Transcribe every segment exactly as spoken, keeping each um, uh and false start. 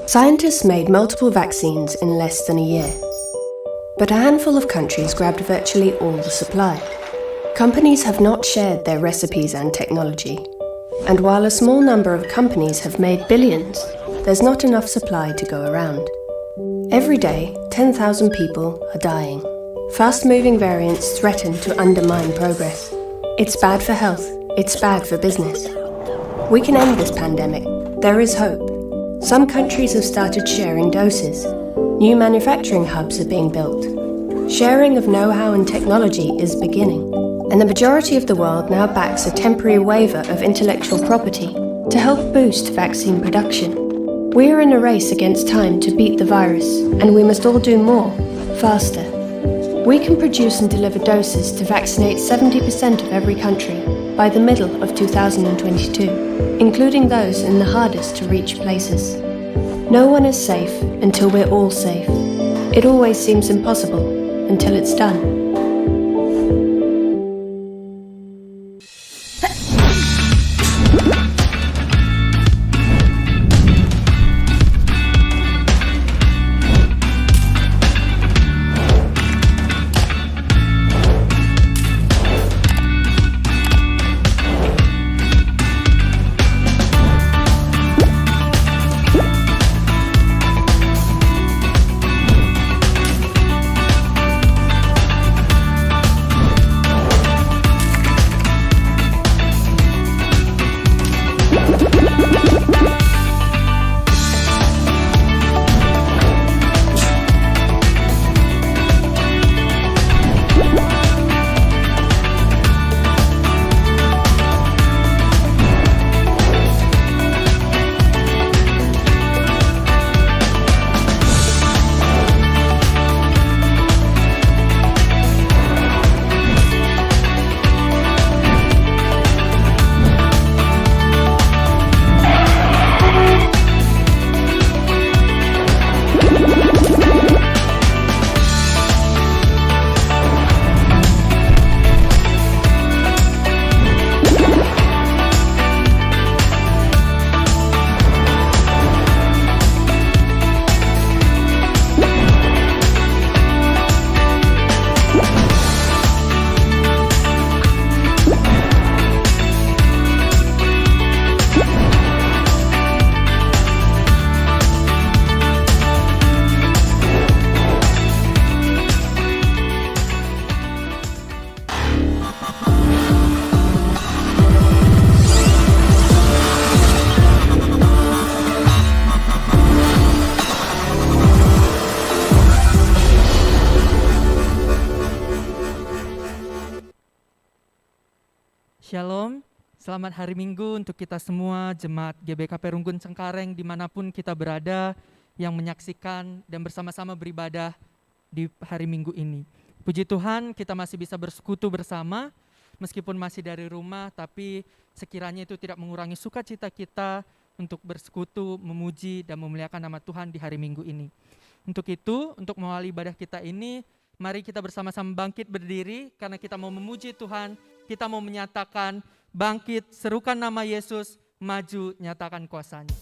Scientists made multiple vaccines in less than a year, but a handful of countries grabbed virtually all the supply. Companies have not shared their recipes and technology, and while a small number of companies have made billions, there's not enough supply to go around. Every day, ten thousand people are dying. Fast-moving variants threaten to undermine progress. It's bad for health, it's bad for business. We can end this pandemic. There is hope. Some countries have started sharing doses. New manufacturing hubs are being built. Sharing of know-how and technology is beginning, and the majority of the world now backs a temporary waiver of intellectual property to help boost vaccine production. We are in a race against time to beat the virus, and we must all do more, faster. We can produce and deliver doses to vaccinate seventy percent of every country by the middle of two thousand twenty-two, including those in the hardest to reach places. No one is safe until we're all safe. It always seems impossible until it's done. Shalom, selamat hari Minggu untuk kita semua, jemaat G B K P Runggun Cengkareng, dimanapun kita berada, yang menyaksikan dan bersama-sama beribadah di hari Minggu ini. Puji Tuhan, kita masih bisa bersekutu bersama, meskipun masih dari rumah, tapi sekiranya itu tidak mengurangi sukacita kita untuk bersekutu, memuji, dan memuliakan nama Tuhan di hari Minggu ini. Untuk itu, untuk mengawali ibadah kita ini, mari kita bersama-sama bangkit berdiri, karena kita mau memuji Tuhan, kita mau menyatakan, "Bangkit, serukan nama Yesus, maju, nyatakan kuasa-Nya."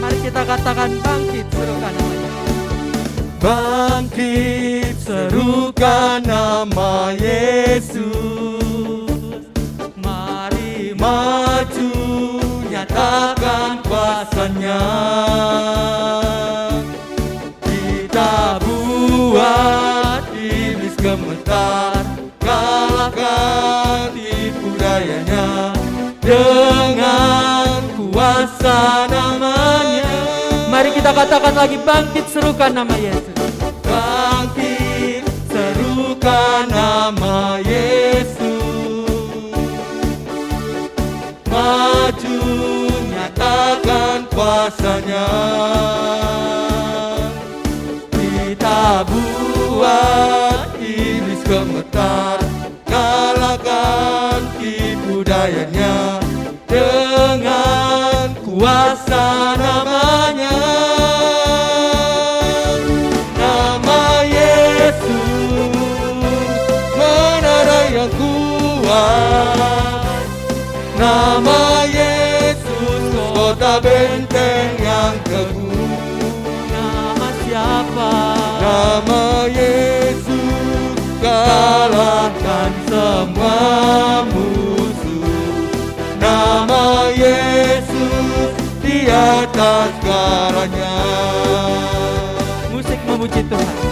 Mari kita katakan, "Bangkit, serukan nama Yesus." Bangkit, serukan nama Yesus. Mari maju, nyatakan kuasa-Nya. Kita buat iblis gemetar, kalahkan tipu dayanya dengan kuasa nama-Nya. Mari kita katakan lagi, "Bangkit, serukan nama Yesus." Bangkit, serukan nama Yesus. Maju, nyatakan kuasa-Nya. Nama Yesus, kota benteng yang teguh. Nama siapa? Nama Yesus, kalahkan semua musuh. Nama Yesus di atas segalanya. Musik memuji Tuhan.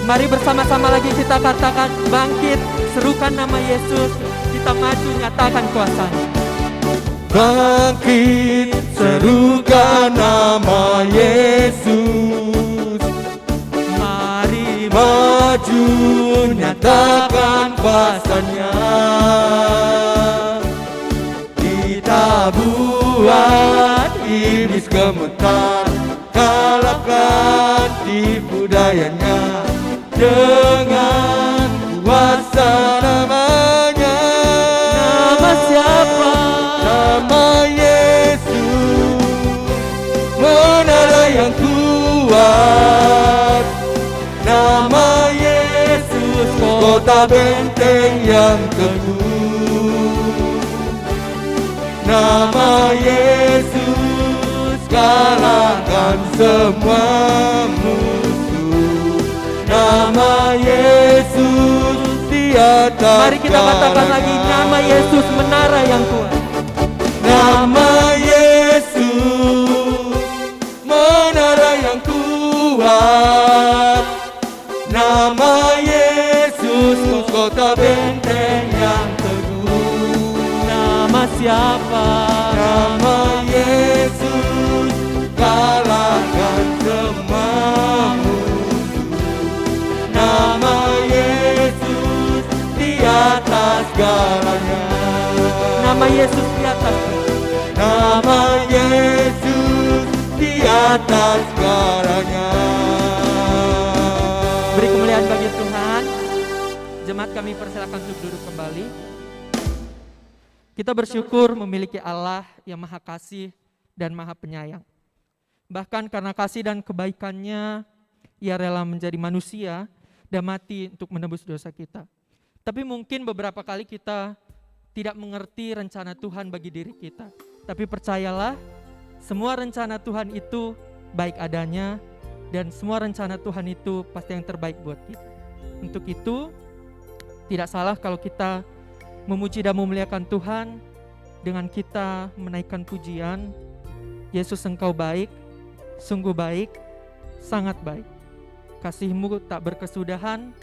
Mari bersama-sama lagi kita katakan, bangkit, serukan nama Yesus, kita maju nyatakan kuasa. Bangkit, serukan nama Yesus. Mari maju, nyatakan kuasa-Nya. Kita buat iblis gemetar, kalahkan tipu dayanya dengan kuasa nama-Nya. Nama siapa? Nama Yesus, menara yang kuat. Nama Yesus, kota benteng yang teguh. Nama Yesus, kalahkan semua musuh. Nama Yesus di atas. Mari kita katakan lagi, segalanya. Nama Yesus, menara yang kuat. Nama Yesus, menara yang kuat. Nama Yesus, kota benteng yang teguh. Nama siapa? Nama Yesus, kalahkan semua musuh. Nama Yesus di atas segalanya. Nama Yesus di atas. Nama Yesus di atas segalanya. Beri kemuliaan bagi Tuhan. Jemaat, kami persilakan untuk duduk kembali. Kita bersyukur memiliki Allah yang Maha Kasih dan Maha Penyayang. Bahkan karena kasih dan kebaikan-Nya, Ia rela menjadi manusia dan mati untuk menebus dosa kita. Tapi mungkin beberapa kali kita tidak mengerti rencana Tuhan bagi diri kita. Tapi percayalah, semua rencana Tuhan itu baik adanya, dan semua rencana Tuhan itu pasti yang terbaik buat kita. Untuk itu, tidak salah kalau kita memuji dan memuliakan Tuhan dengan kita menaikkan pujian, "Yesus, Engkau baik, sungguh baik, sangat baik. Kasih-Mu tak berkesudahan,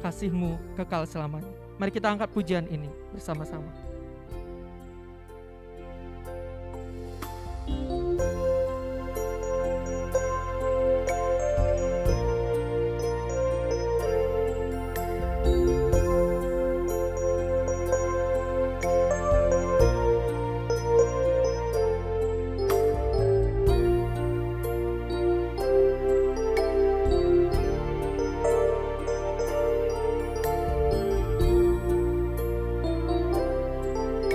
kasih-Mu kekal selamanya." Mari kita angkat pujian ini bersama-sama.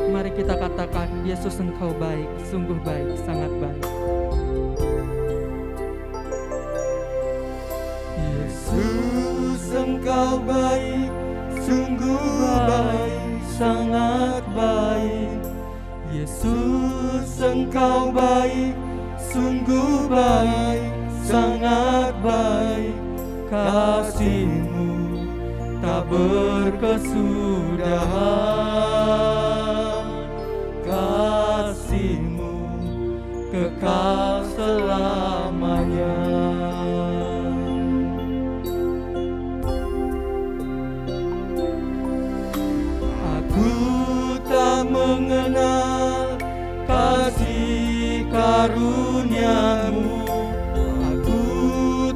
Mari kita katakan, "Yesus, Engkau baik, sungguh baik, sangat baik." Yesus, Engkau baik, sungguh baik, sangat baik. Yesus, Engkau baik, sungguh baik, sangat baik. Kasih-Mu tak berkesudahan, kasih-Mu kekal selamanya. Aku tak mengenal kasih karunia-Mu, aku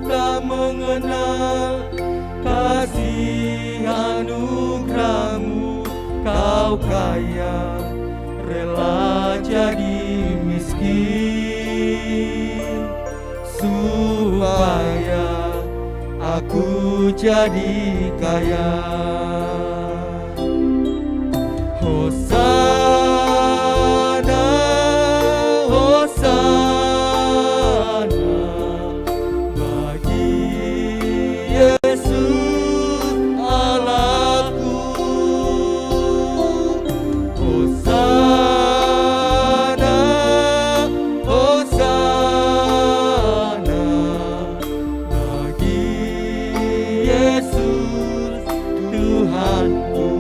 tak mengenal kasih anugerah-Mu. Kau kaya, rela jadi miskin, supaya jadi kaya. Hosana, Hosana bagi Yesus Allahku. Hosana, Hosana bagi Yesus Tuhanku.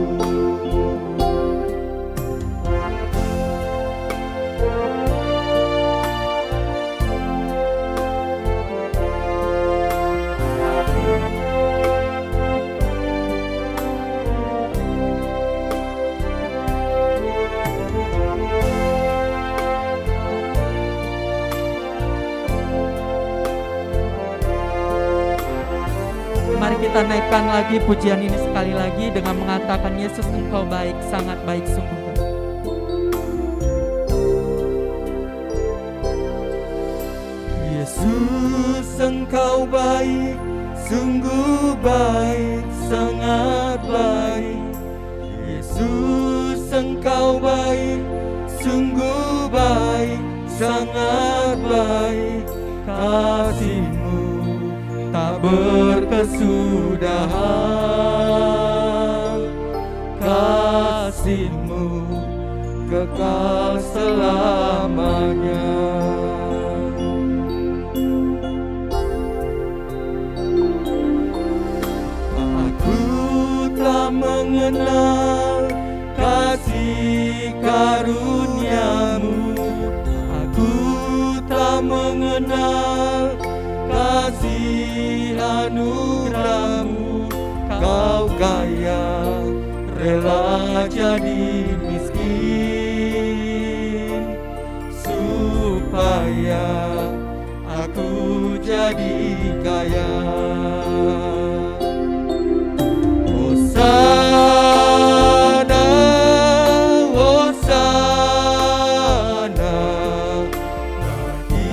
Mari kita naikkan lagi pujian ini sekali lagi dengan mengatakan, "Yesus, Engkau baik, sangat baik sungguh." Yesus, Engkau baik, sungguh baik, sangat baik. Yesus, Engkau baik, sungguh baik, sangat baik. Kasih-Mu tak berkesudahan. Kasih-Mu kekal selamanya. Aku telah mengenal kasih karunia-Mu. Aku telah mengenal kasih anugerah-Mu. Kau kaya, rela jadi miskin, supaya aku jadi kaya. Hosana, Hosana bagi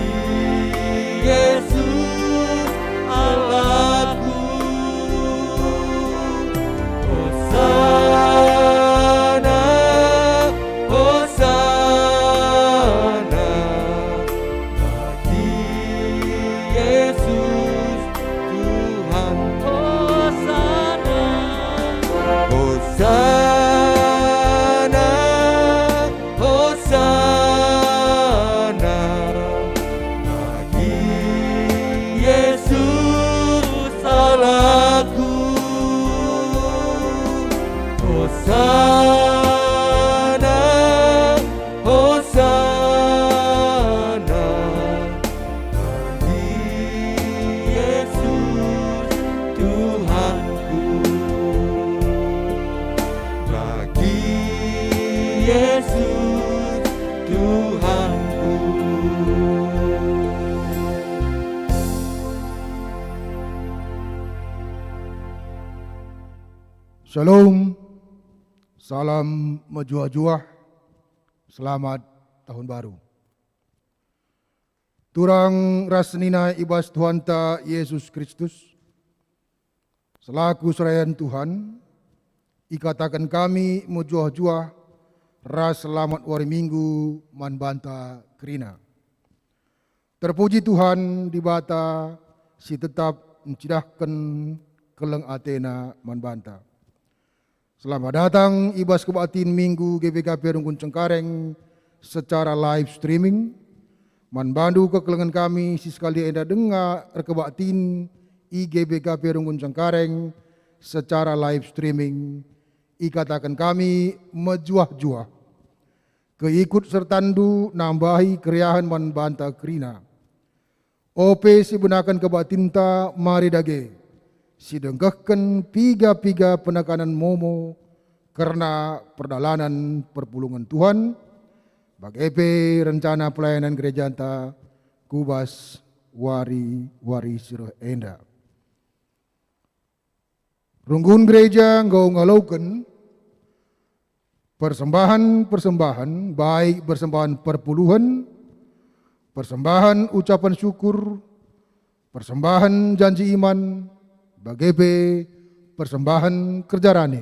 Yesus Allahku. Hosana, Hosana bagi Yesus Tuhan. Hosana, Hosana, Hosana bagi Yesus Allahku. Hosana, Hosana bagi Yesus Tuhanku. Bagi Yesus Tuhanku. Shalom. Salam mejuah-juah. Selamat Tahun Baru. Turang ras senina i bas Tuhanta Yesus Kristus, selaku serayan Tuhan, ikataken kami mejuah-juah ras selamat wari Minggu man banta kerina. Terpuji Tuhan, Dibata si tetap ncidahken keleng ateNa man banta. Selamat datang i bas kebaktin Minggu G B K P Runggun Cengkareng secara live streaming. Man bandu kekelengen kami si sekali enda denga erkebaktin i G B K P Runggun Cengkareng secara live streaming, ikataken kami mejuah-juah. Keikut sertandu nambahi keriahen man banta kerina. Ope si benaken kebaktinta mari dage, si dengkehken piga-piga penekanen momo kerna perdalanen perpulungen Tuhan, bage pe rencana pelayanan gerejanta ku bas wari-wari si reh enda. Runggun gereja enggo ngaloken persembahen-persembahen, baik persembahen perpuluhen, persembahen ucapan syukur, persembahen janji iman, Bage pe persembahen kerja rani.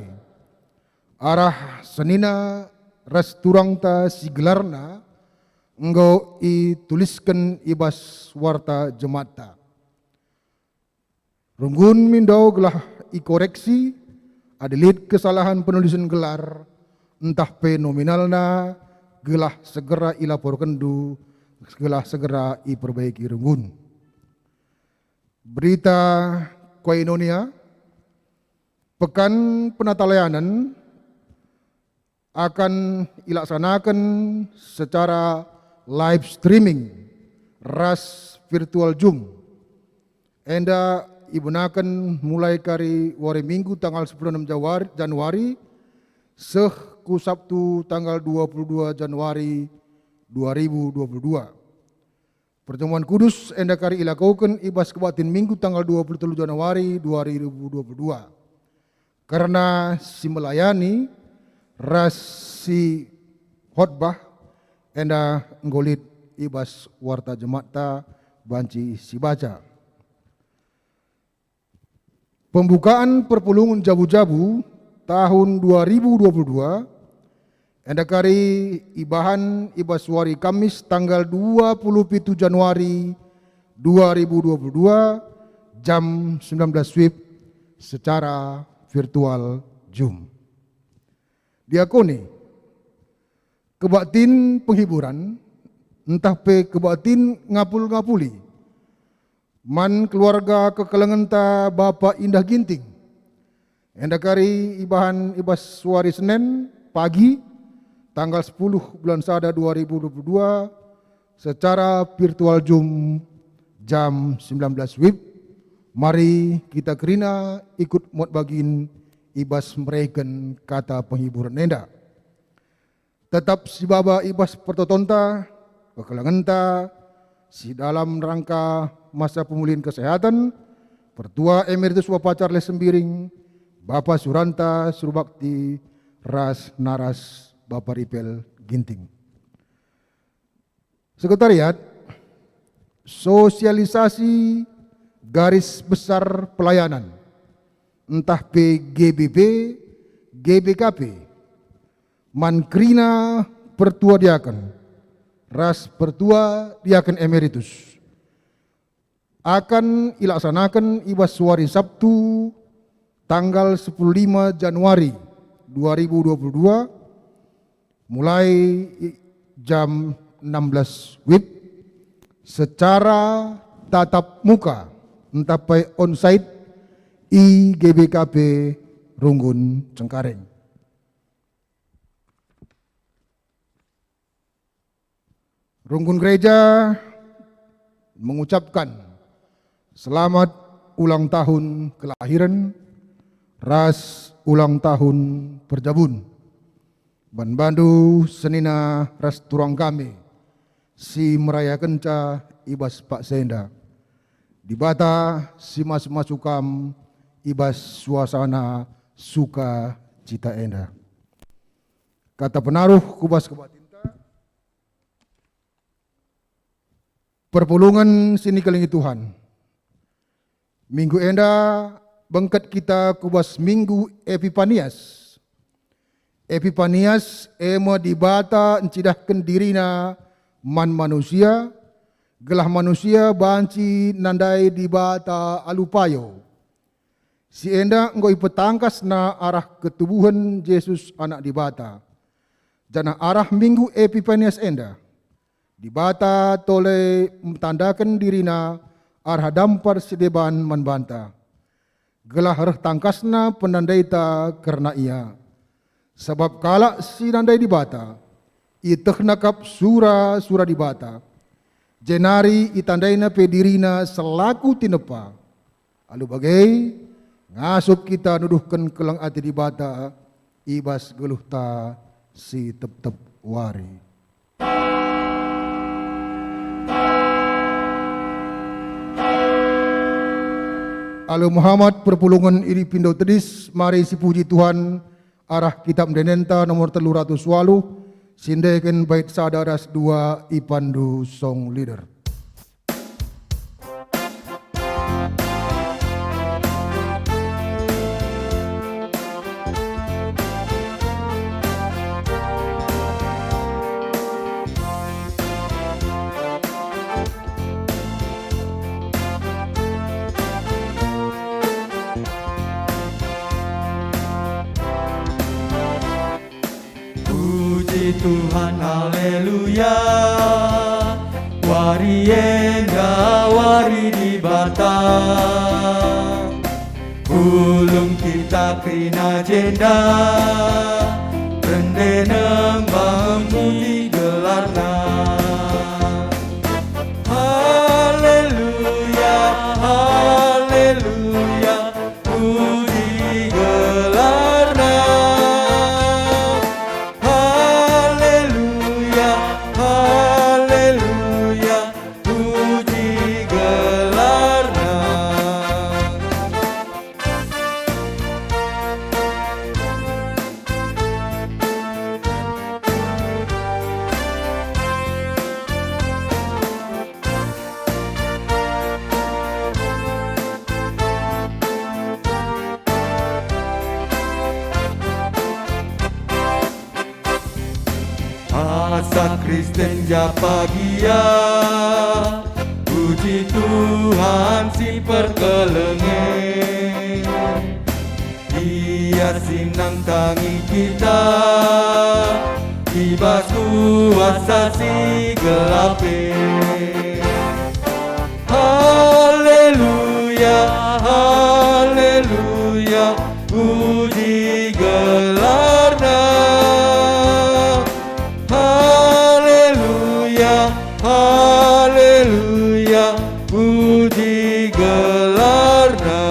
Arah senina ras turangta si gelarna enggo itulisken i bas warta jematta. Runggun mindo gelah ikoreksi, adi lit kesalahan penulisen gelar, ntah pe nominalna, gelah segera ilaporkenndu, gelah segera iperbaiki runggun. Berita Koinonia, Pekan Penatalayanen, akan ilaksanaken secara live streaming ras virtual Zoom. Enda ibenaken mulai kari wari Minggu tanggal sepuluh enam Jawar-, Januari seh ku Sabtu tanggal dua puluh dua Januari dua ribu dua puluh dua. Perjamuan kudus enda kari ilakoken i bas kebaktin Minggu tanggal dua puluh telu Januari dua ribu dua puluh dua. Kerna si melayani ras si khotbah enda enggo lit i bas warta jematta banci sibaca. Pembukaan perpulungen jabu-jabu tahun dua ribu dua puluh dua enda kari ibahan i bas wari Kamis tanggal dua puluh pitu Januari dua ribu dua puluh dua jam sembilan belas wib secara virtual Zoom. Diakoni, kebaktin penghiburan, ntah pe kebaktin ngapul-ngapuli, man keluarga kekelengenta Bapa Indah Ginting. Enda kari ibahan i bas wari Senen pagi, tanggal sepuluh bulan sada dua ribu dua puluh dua, secara virtual Zoom jam sembilan belas wib. Mari kita kerina ikut muat bagin i bas mereken kata penghiburan enda. Tetap sibaba i bas pertotonta, kekelengenta, si dalam rangka masa pemulihen kesehatan, Pertua Emeritus Bapa Charles Sembiring, Bapa Suranta Surubakti, ras naras Bapa Ripel Ginting. Sekretariat, sosialisasi garis besar pelayanan, ntah pe G B P, G B K P, man kerina pertua diaken, ras pertua diaken emeritus. Akan ilaksanaken i bas wari Sabtu, tanggal sepuluh lima Januari dua ribu dua puluh dua, mulai i-, jam enam belas wib, secara tatap muka, ntah pe onsite, i G B K P Runggun Cengkareng. Runggun gereja mengucapkan selamat ulang tahun kelahiran ras ulang tahun perjabun man bandu senina ras turang kami si merayakenca i bas paksa enda. Dibata si masu-masu kam i bas suasana sukacita enda. Kata penaruh ku bas kebaktinta. Perpulungen si nikelengi Tuhan. Minggu enda bengket kita ku bas Minggu Epipanias. Epipanias e me Dibata ncidahken diriNa man manusia, gelah manusia banci nandai Dibata alu payo. Si enda enggo ipetangkasNa arah ketubuhen Jesus Anak Dibata. Janah arah Minggu Epipanias enda, Dibata tole mpetandaken diriNa arah dampar si deban man banta, gelah reh tangkasna penandaita kerna Ia. Sabap kalak si nandai Dibata, ietehna kap sura-sura Dibata, jenari itandaina pe dirina selaku tinepa. Alu bage, ngasup kita nuduhken keleng ate Dibata i bas geluhta si tep-tep wari. Alu Muhammad perpulungen i Pindo Tedis, mari sipuji Tuhan arah Kitab Endenta nomor telu ratus waluh, si ndeken bait sada ras dua ipandu song leader. Tuhan, haleluya, wari enda wari Dibata. Pulung kita kerina jenda, rende nembah muji gelarNa. Haleluya, haleluya, puji gelarNa. Haleluya, haleluya, puji gelarNa. Asa Kristen ja pagia, puji Tuhan si perkelenge. Ia si nandangi kita i bas kuasa si gelap e. Haleluya, haleluya, puji gelarNa. Haleluya, haleluya, puji gelarNa.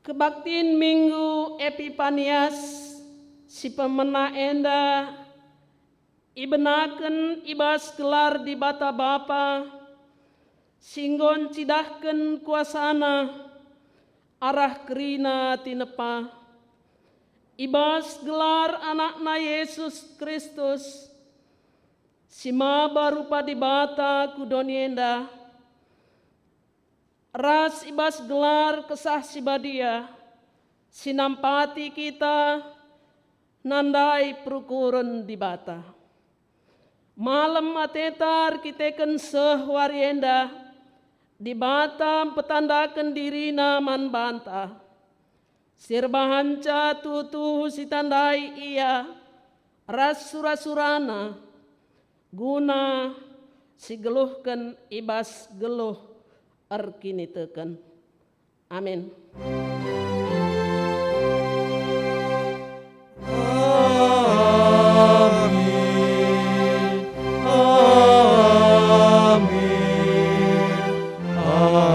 Kebaktin Minggu Epipanias si pemena enda ibenaken i bas gelar Dibata Bapa, si enggo ncidahken kuasaNa arah kerina tinepa, i bas gelar AnakNa Jesus Kristus, si maba rupa Dibata ku doni enda, ras i bas gelar Kesah Si Badia, si nampati kita nandai perukuren Dibata. Malem ateta erkiteken seh wari enda, Dibata mpetandaken diriNa man banta. Si erbahanca tuhu-tuhu sitandai Ia ras sura-suraNa, guna sigeluhken i bas geluh erkiniteken. Amin. Amin. Amin. Amin.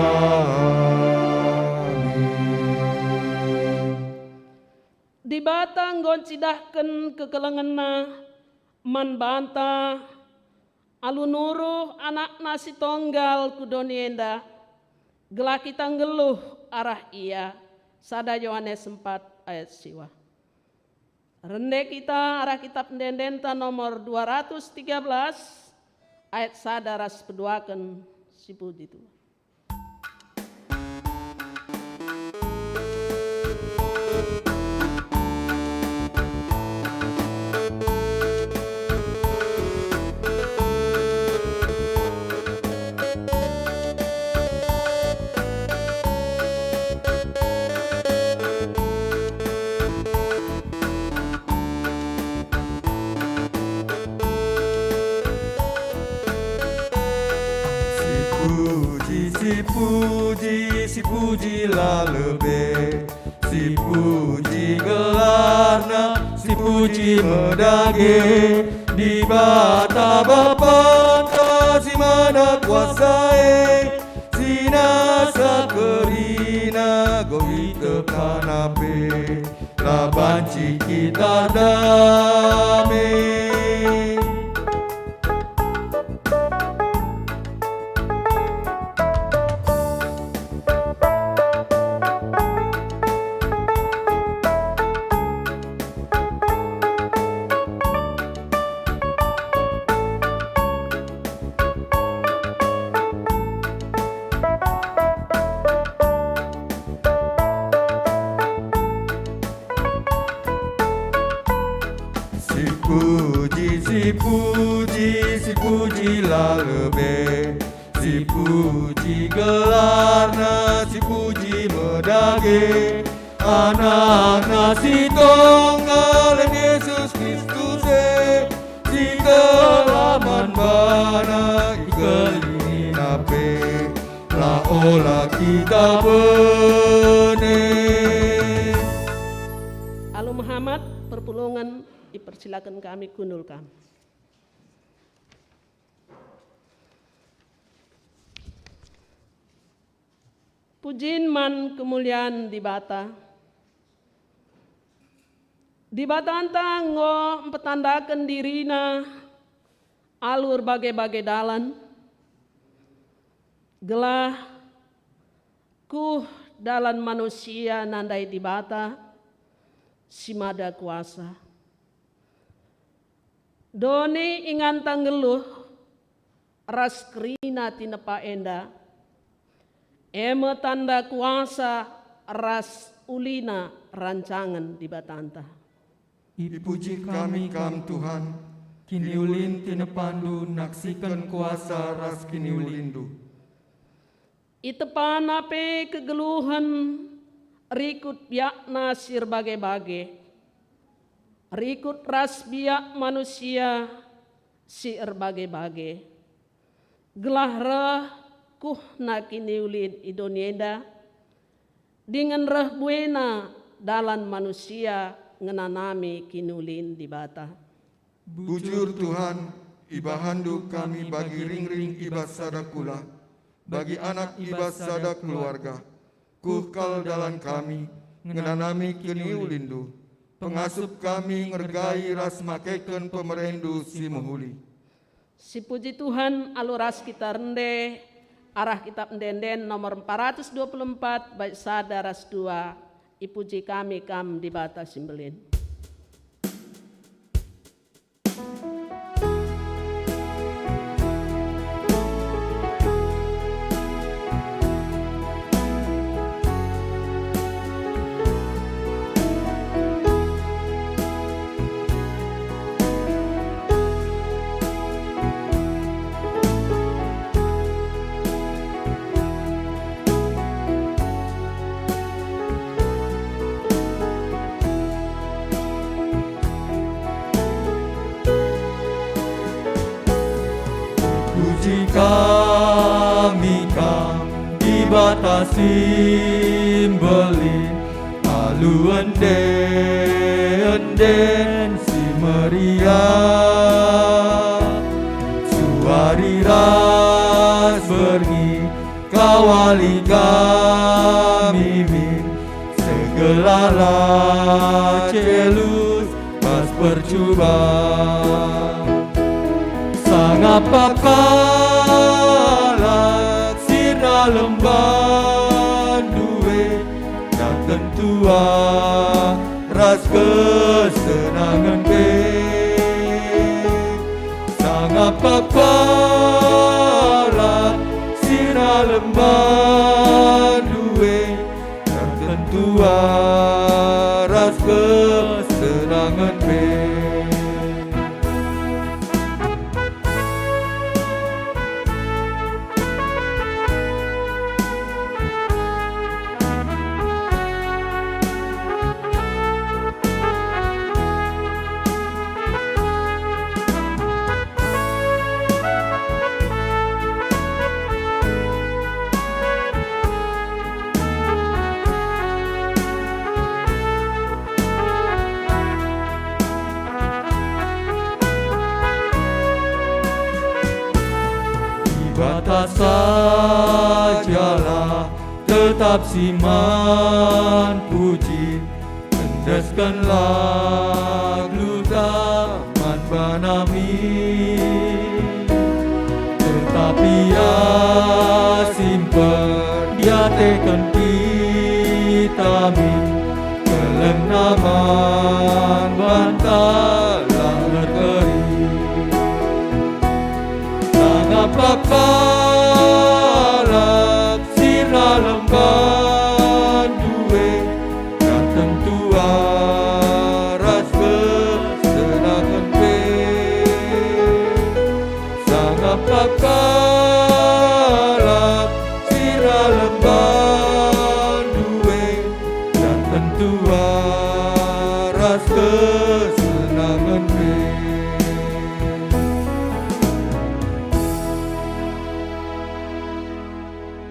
Dibata enggo ncidahken kekelengenNa man banta alu nuruh AnakNa si Tonggal ku doni enda, gelah kita nggeluh arah Ia. Sada Yohanes empat ayat siwa. Rende kita arah Kitap Ende-endenta nomor dua ratus tiga belas, ayat sada ras peduaken. Sipuji Tuhan. Sipuji, sipuji, sipuji la lebe. Sipuji gelarNa, sipuji me dage. Dibata Bapanta si Maha Kuasa e, si nasa kerina, goi tepana pe. La banci kita dame. Sipuji, sipuji, sipuji la lebe. Sipuji gelarNa, sipuji me dage. Anakna si tonggal, Yesus Kristus e, si telah man bana ikelingina pe, la ola kita bene. Alu Muhammad, perpulungen, ipersilaken kami kundul kam. Pujin man kemulian Dibata. Dibatanta enggo mpetandaken diriNa alu erbage-bage dalan, gelah kuh dalan manusia nandai Dibata si mada kuasa. Doni inganta nggeluh ras kerina tinepa enda, e me tanda kuasa ras ulina rancangen Dibatanta. Ipuji kami Kam, Tuhan, kiniulin tinepaNdu naksiken kuasa ras kiniulinNdu. ItepaNa pe kegeluhen rikut biakna si erbage-bage, rikut ras biak manusia si erbage-bage, gelah reh kuhna kiniulin i doni enda, dingen reh buena dalan manusia ngenanami kiniulin Dibata. Bujur, Tuhan, ibahanNdu kami bagi ringring i bas sada kula, bagi anak i bas sada keluarga. Kuh kal dalan kami, ngenanami kiniulinNdu. Pengasup kami ngergai ras makeken pemereNdu si mehuli. Sipuji Tuhan, alu ras kita rende arah Kitap Ende-enden nomor empat ratus dua puluh empat, bait sada ras dua. Ipuji kami Kam, Dibata si mbelin. Puji kami Kam, Dibata si mbelin, alu ende-enden si meriah. Suari ras berngi, Kawali kami min, segelala celus bas percuban. Sangap kalak sirna lemban due, daten tua ras kesenangen pe. Sangap kalak sirna lemban due, daten tua ras kesenangen pe. Dibata sajalah tetap si man puji, endeskenlah geluhta man bana min. Tetap ia si mperdiateken kita min, kelengna man banta la erkeri. Sangap kalak sirna lemban due, daten tua ras kesenangen pe. Sangap kalak sirna lemban due, daten Tuhan ras kesenangen pe.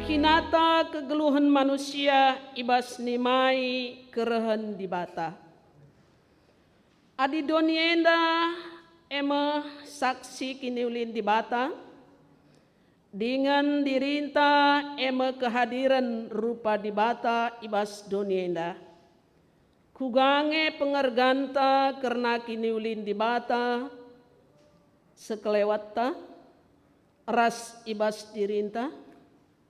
Kinata kegeluhen manusia i bas nimai kerehen Dibata. Adi doni enda e me saksi kiniulin Dibata, dingen dirinta e me kehadiren rupa Dibata i bas doni enda. Kuga nge pengerganta kerna kiniulin Dibata sekelewatta ras i bas dirinta?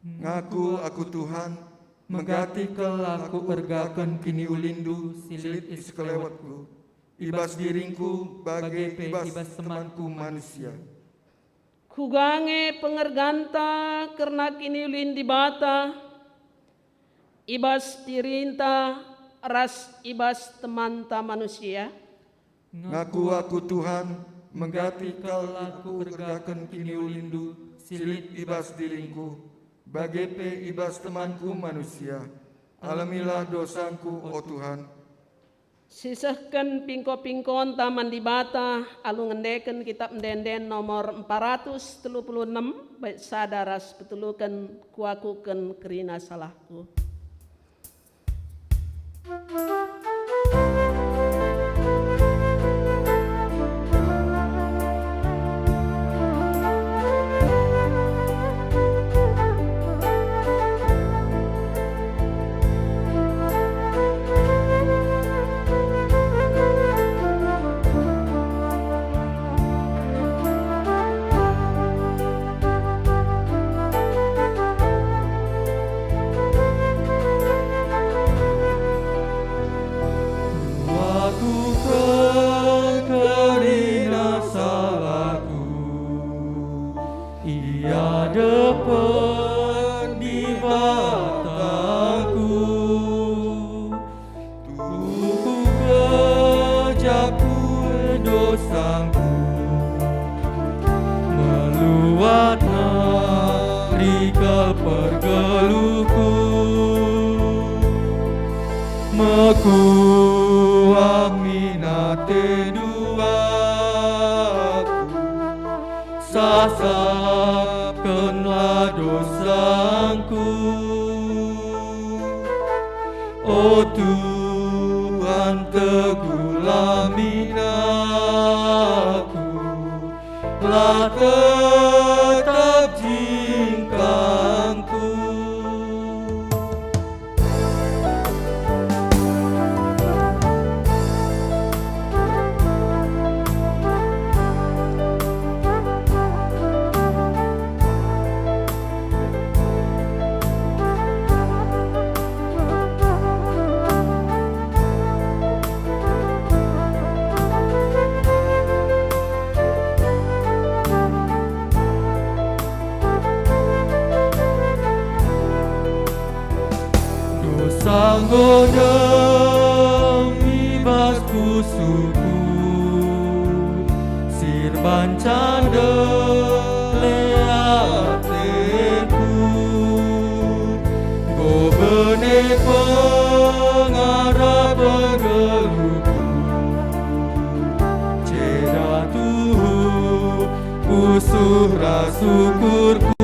Ngaku aku Tuhan, megati kal aku ergaken kiniulindu si lit i sekelewetku, i bas diringku, bage pe i bas temanku manusia. Kuga nge pengerganta kerna kiniulin Dibata i bas dirinta ras i bas temanta manusia? Ngaku aku Tuhan, megati kal aku ergaken kiniulindu si lit i bas diringku, bage pe i bas temanku manusia. Alemilah dosangku, o Tuhan. Sisehken pingko-pingkonta man Dibata alu ngendeken Kitap Ende-enden nomor empat ratus telu puluh enem, bait sada ras peteluken, Kuakuken kerina salahku. Kuakuken kerina salahku i adepen Dibataku. Tuhu kejaku dosangku, meluat nari kal pergeluhku. Mekuah min atendu aku, sasapkenlah dosangku. O Tuhan, teguhlah min aku, la tetap jingkangku. Dosa enggo dem i bas pusuhku, si erbahan candele ateku. Enggo bene pengarap pergeluhku, ceda tuhu pusuh ras ukurku.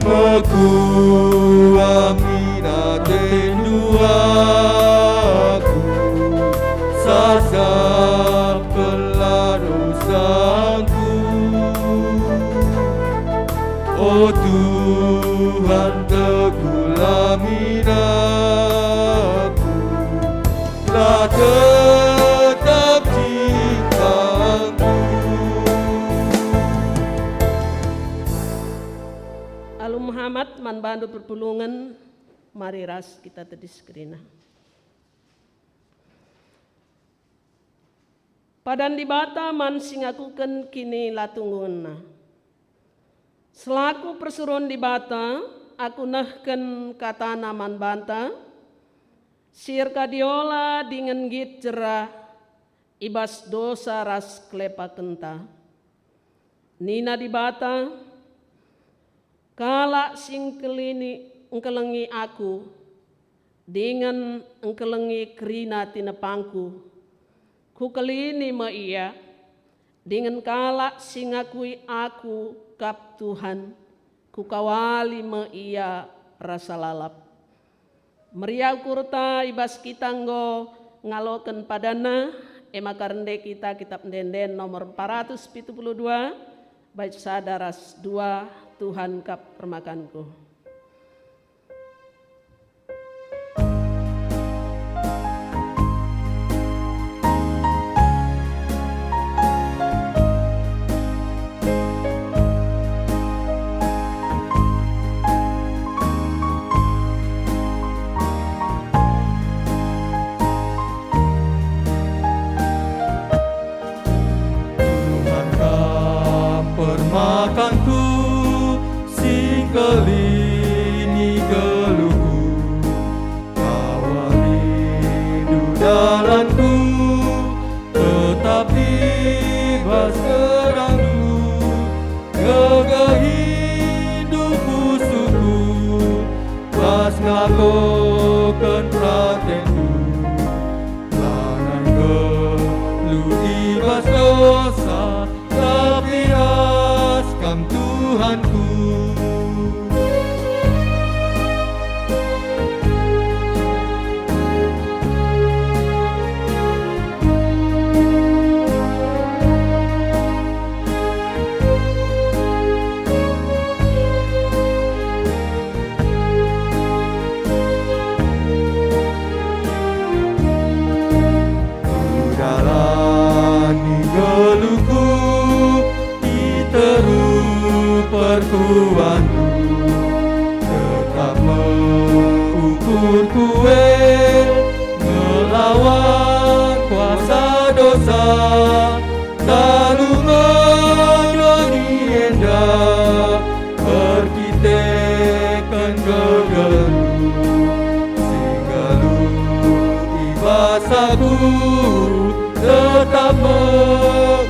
Mekuah min atendu aku, sasapkenlah dosangku. O Tuhan, teguhlah min aku, la tetap jingkangku. Alu mehamat man bandu perpulungen, mari ras kita tedis kerina. Padan Dibata man si ngakuken kinilatunggungenna. Selaku persuruhen Dibata, aku nehken kataNa man banta, si erkadiola dingen nggit jera i bas dosa ras kelepakenta. Nina Dibata, "Kalak si engkelini, engkelengi Aku, dingen engkelengi kerina tinepangku. Kukelini me ia, dingen kalak si ngakui aku kap Tuhan, kukawali me ia rasa lalap. Meriah ukurta i bas kita enggo ngaloken padanna, e maka rende kita Kitap Ende-enden nomor empat ratus pitu puluh dua, bait sada ras dua, Tuhan kap permakanku. Tuhan, Kam permakanku, si ngkelini geluhku. Kawalindu dalanku, tetap i bas terangNdu. Gegehindu pusuhku, bas ngaloken peratenNdu. Lanai nggeluh i bas dosa, tapi ras Kam Tuhanku. Kudalani geluhku i teruh perkuahNdu, tetap me ukurku e ngelawan kuasa dosa. Talu me doni enda erkiteken gegehndu, si nggeluh i bas aku, tetap me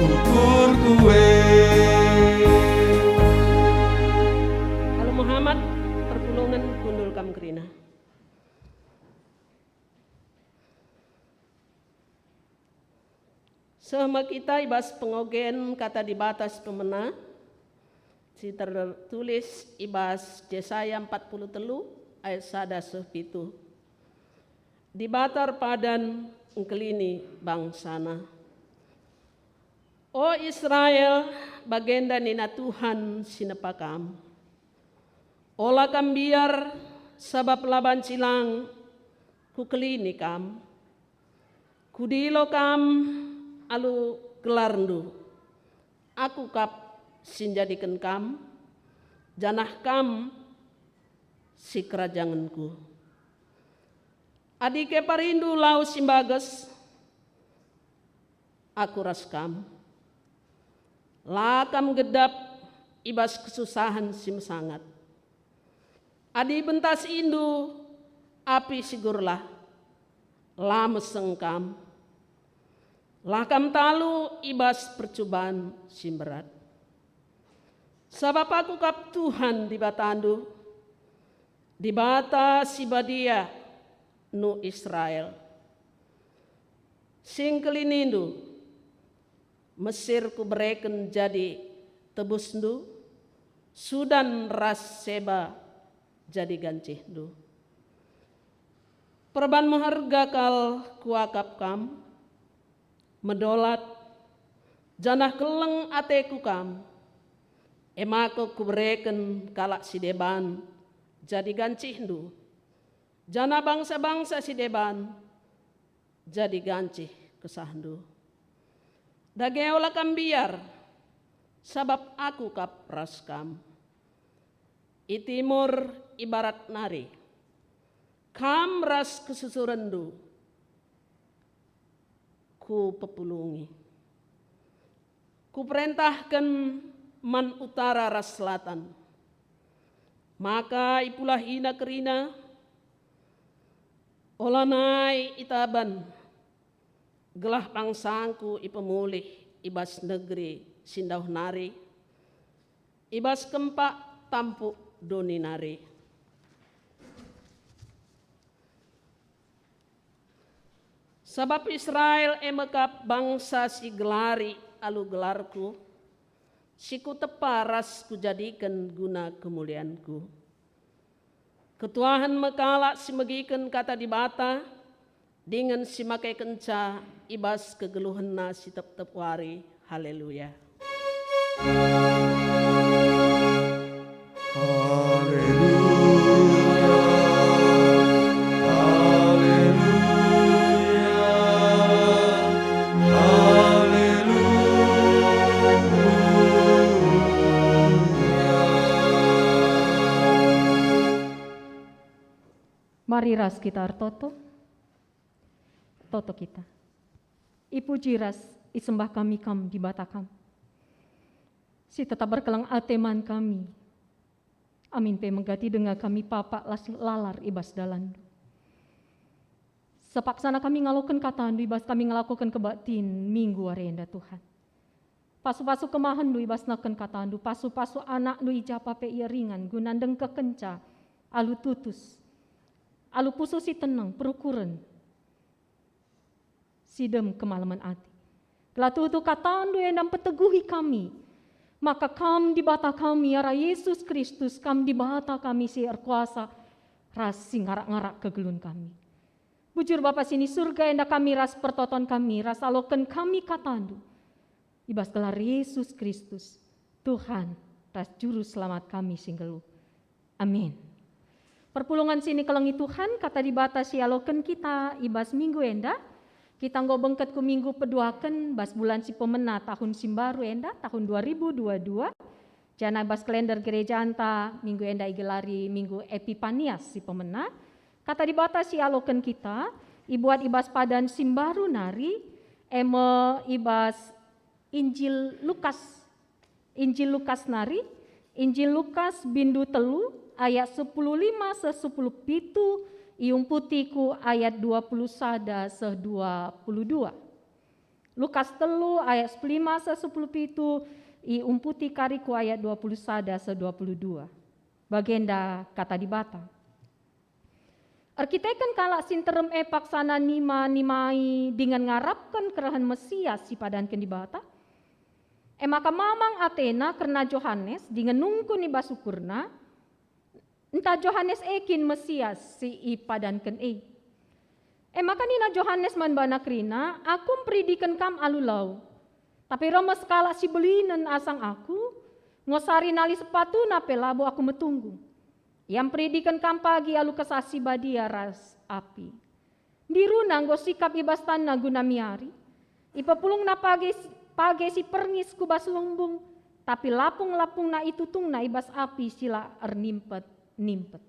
ukurku e. Kalo Muhammad, perpulungen kundul kam kerina. Seh me kita i bas pengogen Kata Dibata si pemena, si tertulis i bas Jesaya empat puluh telu ayat sada seh pitu. Dibata erpadan engkelini bangsaNa. O Israel, bagenda nina Tuhan si nepa kam, ola kam mbiar, sabap la banci lang Kukelini kam. Kudilo kam alu gelarndu. Aku kap si njadiken kam, janah kam sikerajangenKu. Adi keparindu lau si mbages, Aku ras kam. La kam gedap i bas kesusahen si mesangat. Adi bentasindu api si gurlah, la meseng kam. La kam talu i bas percuban si mberat. Sabap Aku kap Tuhan Dibatandu, Dibata si Badia, nu Israel. Si engkelinindu, Mesir Kubereken jadi tebusndu, Sudan ras Seba jadi gancihndu. Perban meherga kal Kuakap kam, medolat, janah keleng ateKu kam, e maka Kubereken kalak si deban jadi gancihndu, janah bangsa-bangsa si deban jadi gancih kesahndu. Dage ola kam mbiar, sabap Aku kap ras kam. I timur, i barat nari, kam ras kesusurenndu Kupepulungi. Kuperentahken man utara ras selatan, maka ipulahina kerina, olanai itaban, gelah bangsangKu ipemulih i bas negeri si ndauh nari, i bas kempak tampuk doni nari. Sabap Israel e me kap bangsa si gelari alu gelarKu, si Kutepa ras Kujadiken guna kemulianKu. Ketuahen me kalak si megiken kata Dibata, dingen si makekenca i bas kegeluhenna si tep-tep wari. Haleluya! Haleluya, haleluya, haleluya. Mari ras kita ertoto. Toto kita. Ipuji ras isembah kami Kam, Dibata kami, si tetap berkeleng ate man kami, amin pe menggati denga kami papak las lalar i bas dalanNdu. Sepaksana kami ngaloken kataNdu i bas kami ngelakoken kebaktin minggu wari enda, Tuhan. Pasu-pasu kemahenNdu i bas neken kataNdu, pasu-pasu anakNdu i japa pe ia ringan guna ndengkehkenca alu tutus, alu pusuh si teneng, perukuren, si dem kemalemen ate. Gelah tuhu-tuhu kataNdu enda mpeteguhi kami, maka Kam Dibata kami, arah Yesus Kristus, Kam Dibata kami si erkuasa ras si ngarak-ngarak kegeluhen kami. Bujur Bapa si ni Surga, enda kami ras pertoton kami, ras aloken kami kataNdu, i bas gelar Yesus Kristus, Tuhan ras Juru Selamat kami si nggeluh. Amin. Perpulungen si nikelengi Tuhan, kata Dibata si ialoken kita i bas minggu enda, kita enggo bengket ku minggu peduaken bas bulan si pemena tahun si mbaru enda, tahun dua ribu dua dua. Janah i bas kalender gerejanta, minggu enda igelari Minggu Epipanias si pemena. Kata Dibata si ialoken kita, ibuat i bas padan si mbaru nari, e me i bas Injil Lukas. Injil Lukas nari, Injil Lukas bindu telu ayat sepuluh lima seh sepuluh pitu, iumputi ku ayat dua puluh sada seh dua puluh dua. Lukas telu ayat sepuluh lima seh sepuluh pitu, iumputi kari ku ayat dua puluh sada seh dua puluh dua. Bagenda kata Dibata. Erkiteken kalak si nterem e paksana nima-nimai dingen ngarapken kerehen Mesias si ipadanken Dibata, e maka mamang atena kerna Johanes dingen nungkun i bas ukurna, ntah Johanes e kin Mesias si ipadanken e. E maka nina Johanes man bana kerina, "Aku mperidiken kam alu lau, tapi reh me sekalak si belinen asang aku, enggo sari nali sepatuna pe labo aku metunggung. Ia mperidiken kam pagi alu Kesah Si Badia ras api." Ndiruna enggo sikap i bas tanna guna miari. Ipepulungna page, page si perngis ku bas lumbung, tapi lapung-lapungna itutungna i bas api si la ernimpet-nimpet.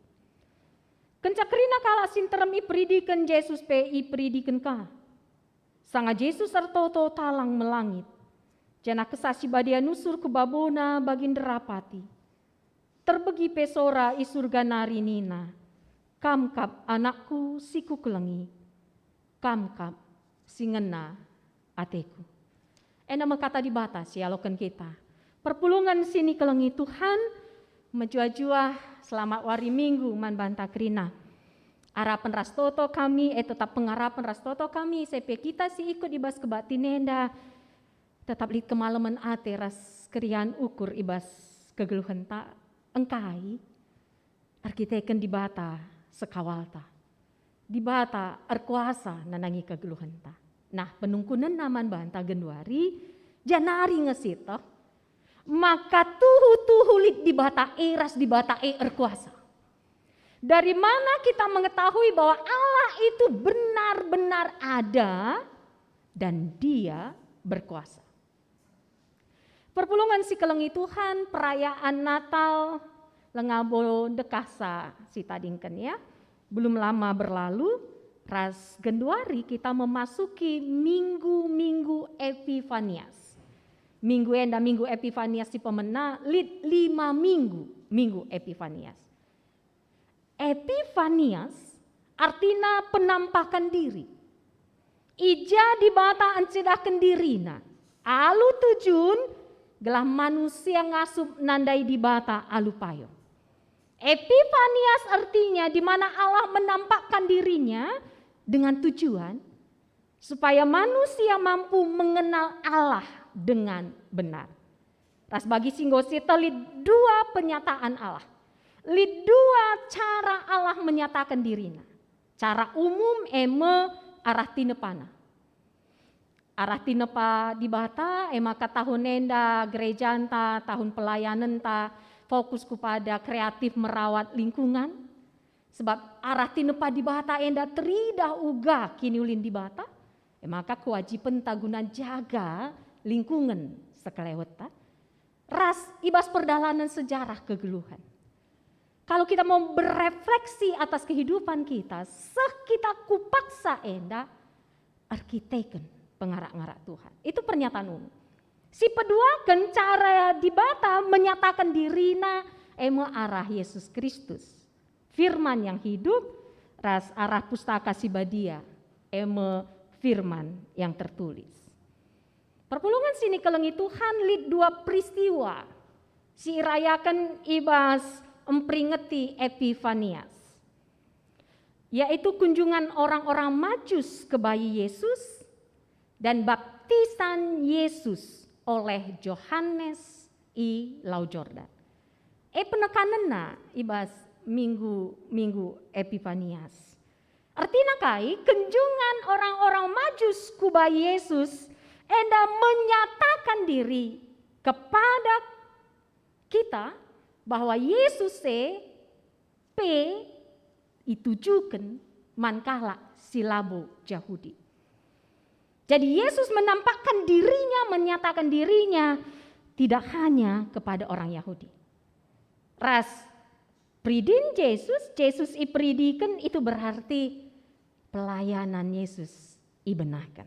Kenca kerina kalak si nterem iperidiken, Jesus pe iperidiken ka. Sanga Jesus ertoto talang me langit, janah Kesah Si Badia nusur ku babona bagi nderapati. Terbegi pe sora i Surga nari nina, "Kam kap AnakKu si Kukelengi, Kam kap si ngena ateKu." Enda me kata Dibata si ialoken kita. Perpulungen si nikelengi Tuhan, mejuah-juah selamat wari Minggu man banta kerina. Arapen ras toto kami, eh, tetap pengarapen ras toto kami, ise pe kita si ikut i bas kebaktin enda, tetap lit kemalemen ate ras keriahen ukur i bas kegeluhenta engkai? Erkiteken Dibata sekawalta. Dibata erkuasa nandangi kegeluhenta. Nah, penungkunenna man banta genduari, janari nge sieteh, maka tuhu-tuhu lit Dibata e ras Dibata e erkuasa. Dari mana kita mengetahui bahwa Allah itu benar-benar ada dan Dia berkuasa? Perpulungen si kelengi Tuhan, perayaan Natal langa bo ndekahsa sitadingken, ya. Belum lama berlalu, ras genduari kita memasuki minggu-minggu Epifanias. Minggu enda, minggu Epifanias si pemena, lit lima minggu, minggu Epifanias. Epifanias artina penampaken diri. I ja Dibata encidahken diriNa alu tujun gelah manusia ngasup nandai Dibata alu payung. Epifanias artinya di mana Allah menampakkan diriNa dengan tujuan supaya manusia mampu mengenal Allah dengan benar. Ras bagi si enggo sieteh lit dua penyataan Allah. Lit dua cara Allah menyatakan diriNa. Cara umum e me arah tinepana. Arah tinepa Dibata, e maka tahun enda gerejanta, tahun pelayanenta fokus kepada kreatif merawat lingkungan. Sebab arah tinepa Dibata enda teridah uga kiniulin Dibata, e maka kewajibenta guna jaga lingkungen sekelewetta, ras i bas perdalanen sejarah kegeluhen. Kalau kita mau berefleksi atas kehidupan kita, seh kita ku paksa enda erkiteken pengarak-ngarak Tuhan. Itu pernyataan umum. Si peduaken cara Dibata menyatakan diriNa, e me arah Yesus Kristus. Firman yang hidup ras arah Pustaka Si Badia, e me firman yang tertulis. Perpulungen si nikelengi Tuhan, lit dua peristiwa si irayaken i bas mperingeti Epifanias, yaitu kunjungan orang-orang Majus ke bayi Yesus dan baptisan Yesus oleh Johanes i Lau Jordan. E penekanenna i bas minggu-minggu Epifanias. Ertina kai? Kunjungan orang-orang Majus ku bayi Yesus enda menyatakan diri kepada kita bahwa Yesus e pe itujuken man kalak si labo Jahudi. Jadi Yesus menampakkan diriNa, menyatakan diriNa tidak hanya kepada orang Yahudi. Ras peridin Yesus, Yesus iperidiken, itu berarti pelayanan Yesus ibenaken.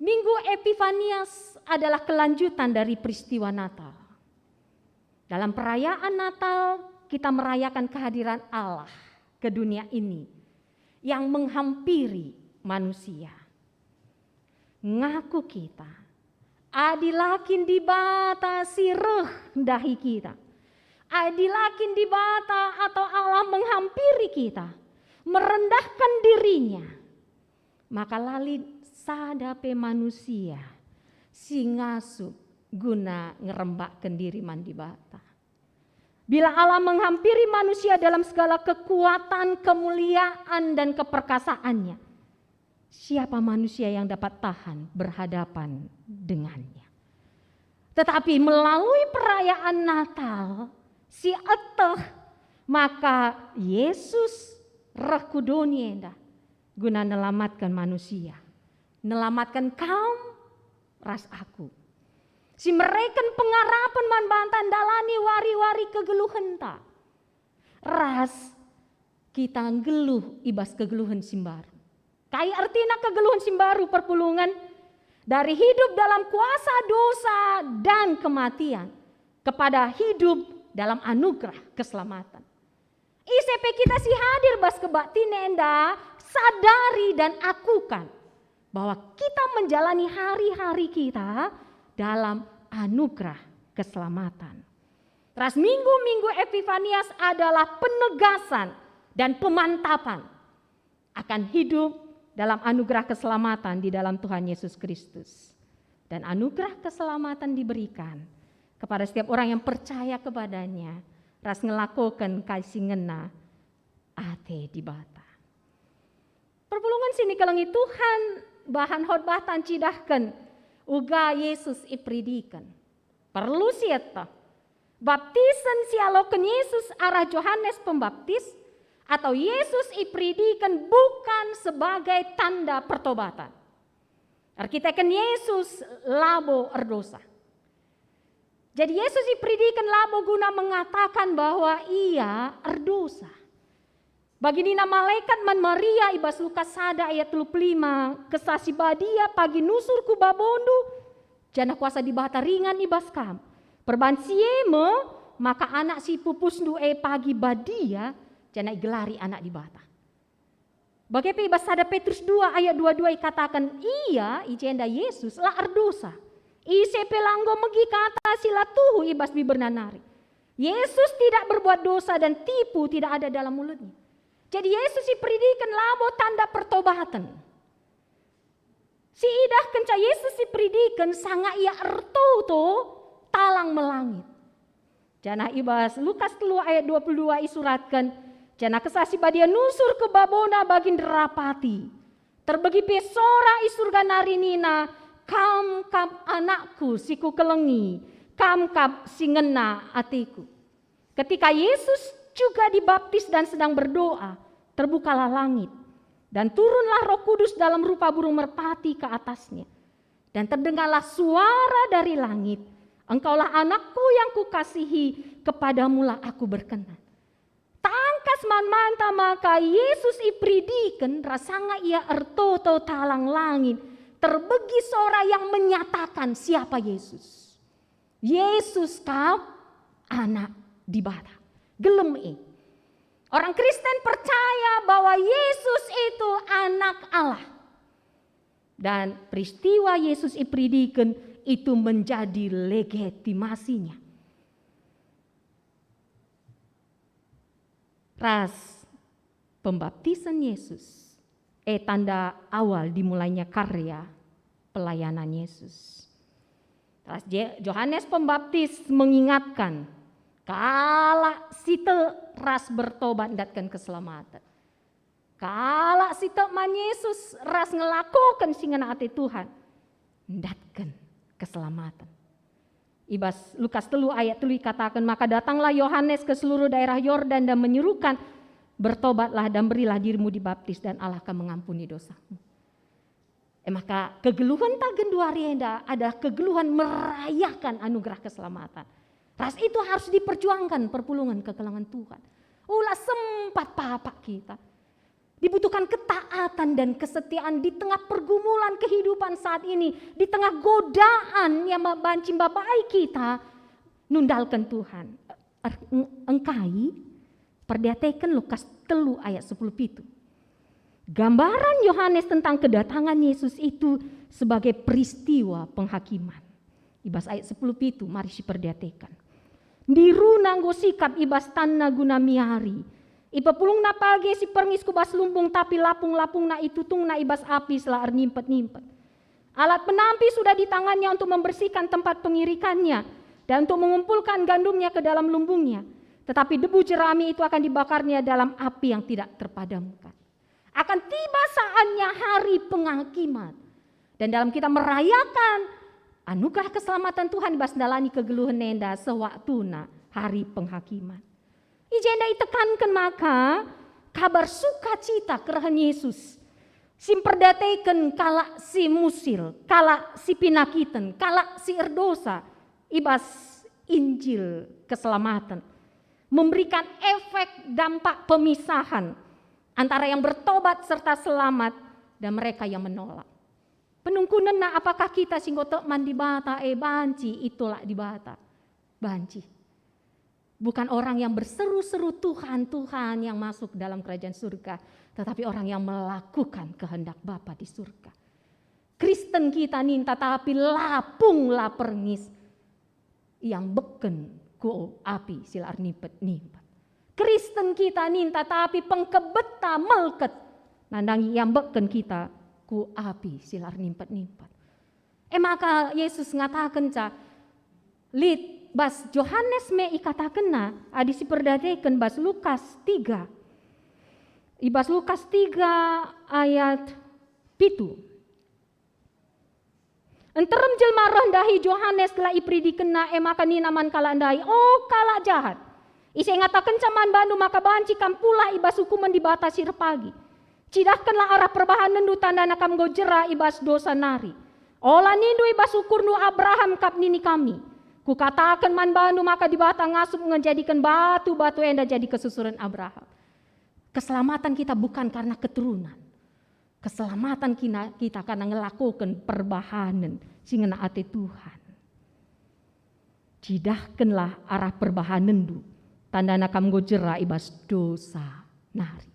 Minggu Epifanias adalah kelanjutan dari peristiwa Natal. Dalam perayaan Natal, kita merayakan kehadiran Allah ke dunia ini yang menghampiri manusia. Ngaku kita, adi la kin Dibata si reh ndahi kita, adi la kin Dibata atau Allah menghampiri kita, merendahkan diriNa, maka la lit sada pe manusia si ngasup guna ngerembakken diri man Dibata. Bila Allah menghampiri manusia dalam segala kekuatan, kemuliaan, dan keperkasaannya, siapa manusia yang dapat tahan berhadapan dengannya? Tetapi melalui perayaan Natal, si eteh, maka Yesus reh ku doni enda guna nelamatken manusia, nelamatken kam ras aku, si mereken pengarapen man banta ndalani wari-wari kegeluhenta, ras kita nggeluh i bas kegeluhen si mbaru. Kai ertina kegeluhen si mbaru, perpulungen? Dari hidup dalam kuasa dosa dan kematian, kepada hidup dalam anugerah keselamatan. Ise pe kita si hadir bas kebaktin enda, sadari dan akukan bahwa kita menjalani hari-hari kita dalam anugerah keselamatan. Ras minggu-minggu Epifanias adalah penegasan dan pemantapan akan hidup dalam anugerah keselamatan di dalam Tuhan Yesus Kristus. Dan anugerah keselamatan diberikan kepada setiap orang yang percaya kepada-Nya ras ngelakoken kai si ngena ate Dibata. Perpulungen si nikelengi Tuhan, bahan khotbah ncidahken uga Yesus iperidiken. Perlu sieteh, baptisen si ialoken Yesus arah Johanes Pembaptis atau Yesus iperidiken bukan sebagai tanda pertobatan. Erkiteken Yesus labo erdosa. Jadi Yesus iperidiken labo guna mengatakan bahwa Ia erdosa. Bagi nina malekat man Maria i bas Lukas sada ayat telu puluh lima, "Kesah Si Badia pagi nusur ku babondu, janah kuasa Dibata ringan i bas kam. Perbahan si e me maka anak si ipupusndu e pagi badia, janah igelari Anak Dibata." Bage pe i bas sada Petrus dua ayat dua dua ikataken, Ia, i jenda Yesus, la erdosa. Ise pe la enggo megi kata si la tuhu i bas biberna nari. Yesus tidak berbuat dosa dan tipu tidak ada dalam mulutnya. Jadi Yesus iperidiken labo tanda pertobaten. Si idahkenca Yesus iperidiken sanga ia ertoto talang melangit. Janah i bas Lukas telu ayat dua puluh dua isuratken, "Janah Kesah Si Badia nusur ku babona bagi nderapati. Terbegi pe sora i Surga nari nina, 'Kam kap anakku si kukelengi, kam kap si ngena ateku.'" Ketika Yesus juga dibaptis dan sedang berdoa, terbukalah langit, dan turunlah Roh Kudus dalam rupa burung merpati ke atasnya. Dan terdengarlah suara dari langit, "Engkaulah anakku yang kukasihi, kepadamulah aku berkenan." Tangkas man-manta maka Yesus iperidiken ras sanga ia ertoto talang langit, terbegi sora yang menyatakan siapa Yesus. Yesus kap Anak Dibata. Gelem e. Orang Kristen percaya bahwa Yesus itu Anak Allah. Dan peristiwa Yesus iperidiken itu menjadi legitimasinya. Ras pembaptisan Yesus, e tanda awal dimulainya karya pelayanan Yesus. Ras Je-, Johanes Pembaptis mengingatkan, kalak si tek ras bertobat ndatken keselamaten. Kalak si tek man Yesus ras ngelakoken si ngena ate Tuhan, ndatken keselamaten. I bas Lukas telu ayat telu ikataken, "Maka datanglah Yohanes ke seluruh daerah Yordan dan menyerukan, 'Bertobatlah dan berilah dirimu dibaptis, dan Allah akan mengampuni dosamu.'" E maka kegeluhenta genduari enda adalah kegeluhan merayakan anugerah keselamatan. Ras itu harus diperjuangkan perpulungen kekelengen Tuhan. Ula sempat papak kita. Dibutuhkan ketaatan dan kesetiaan di tengah pergumulan kehidupan saat ini, di tengah godaan yang ma-, banci mbabai kita nundalken Tuhan. Er-, eng-, engkai? Perdiateken Lukas telu ayat sepuluh pitu. Gambaran Yohanes tentang kedatangan Yesus itu sebagai peristiwa penghakiman. I bas ayat sepuluh pitu, mari siperdiateken. Ndiruna enggo sikap i bas tanna guna miari. Ipepulungna page si perngis ku bas lumbung, tapi lapung-lapungna itutungna i bas api sela ernimpet-nimpet. Alat penampi sudah di tangannya untuk membersihkan tempat pengirikannya dan untuk mengumpulkan gandumnya ke dalam lumbungnya. Tetapi debu jerami itu akan dibakarnya dalam api yang tidak terpadamkan. Akan tiba saatnya hari penghakiman. Dan dalam kita merayakan anugerah keselamatan Tuhan, bas ndalani kegeluhen enda sewaktuna hari penghakiman. I jenda itekanken maka kabar sukacita kerehen Yesus, si mperdiateken kalak si musil, kalak si pinakiten, kalak si erdosa, i bas Injil keselamaten, memberikan efek dampak pemisahan antara yang bertobat serta selamat dan mereka yang menolak. Penungkunenna, apakah kita si enggo tek man Dibata e banci itolak Dibata? Banci. Bukan orang yang berseru-seru, "Tuhan, Tuhan," yang masuk dalam kerajaan surga, tetapi orang yang melakukan kehendak Bapa di surga. Kristen kita ninta, tapi lapung la perngis, iambekken ku api si la ernimpet-nimpet. Kristen kita ninta, tapi pengkebetta melket, nandangi iambekken kita ku api si la ernimpet-nimpet. E maka Yesus ngatakenca, lit bas Johanes me ikatakenna, adi siperdiateken bas Lukas tiga. I bas Lukas tiga ayat pitu. Nterem jelma reh ndahi Johanes gelah iperidikenna, e maka nina man kalak ndai, "O kalak jahat, ise ngatakenca man bandu maka banci kam pulah i bas ukumen Dibata si erpagi? Cidahkenlah arah perbahanenndu, tandana kam enggo jera i bas dosa nari. Ola nindu i bas ukurndu, 'Abraham kap nini kami.' Kukataken man bandu maka Dibata ngasup ngenjadiken batu-batu enda jadi kesusuren Abraham." Keselamatan kita bukan karena keturunan. Keselamatan kina-, kita karena ngelakoken perbahanen si ngena ate Tuhan. "Cidahkenlah arah perbahanenndu, tandana kam enggo jera i bas dosa nari."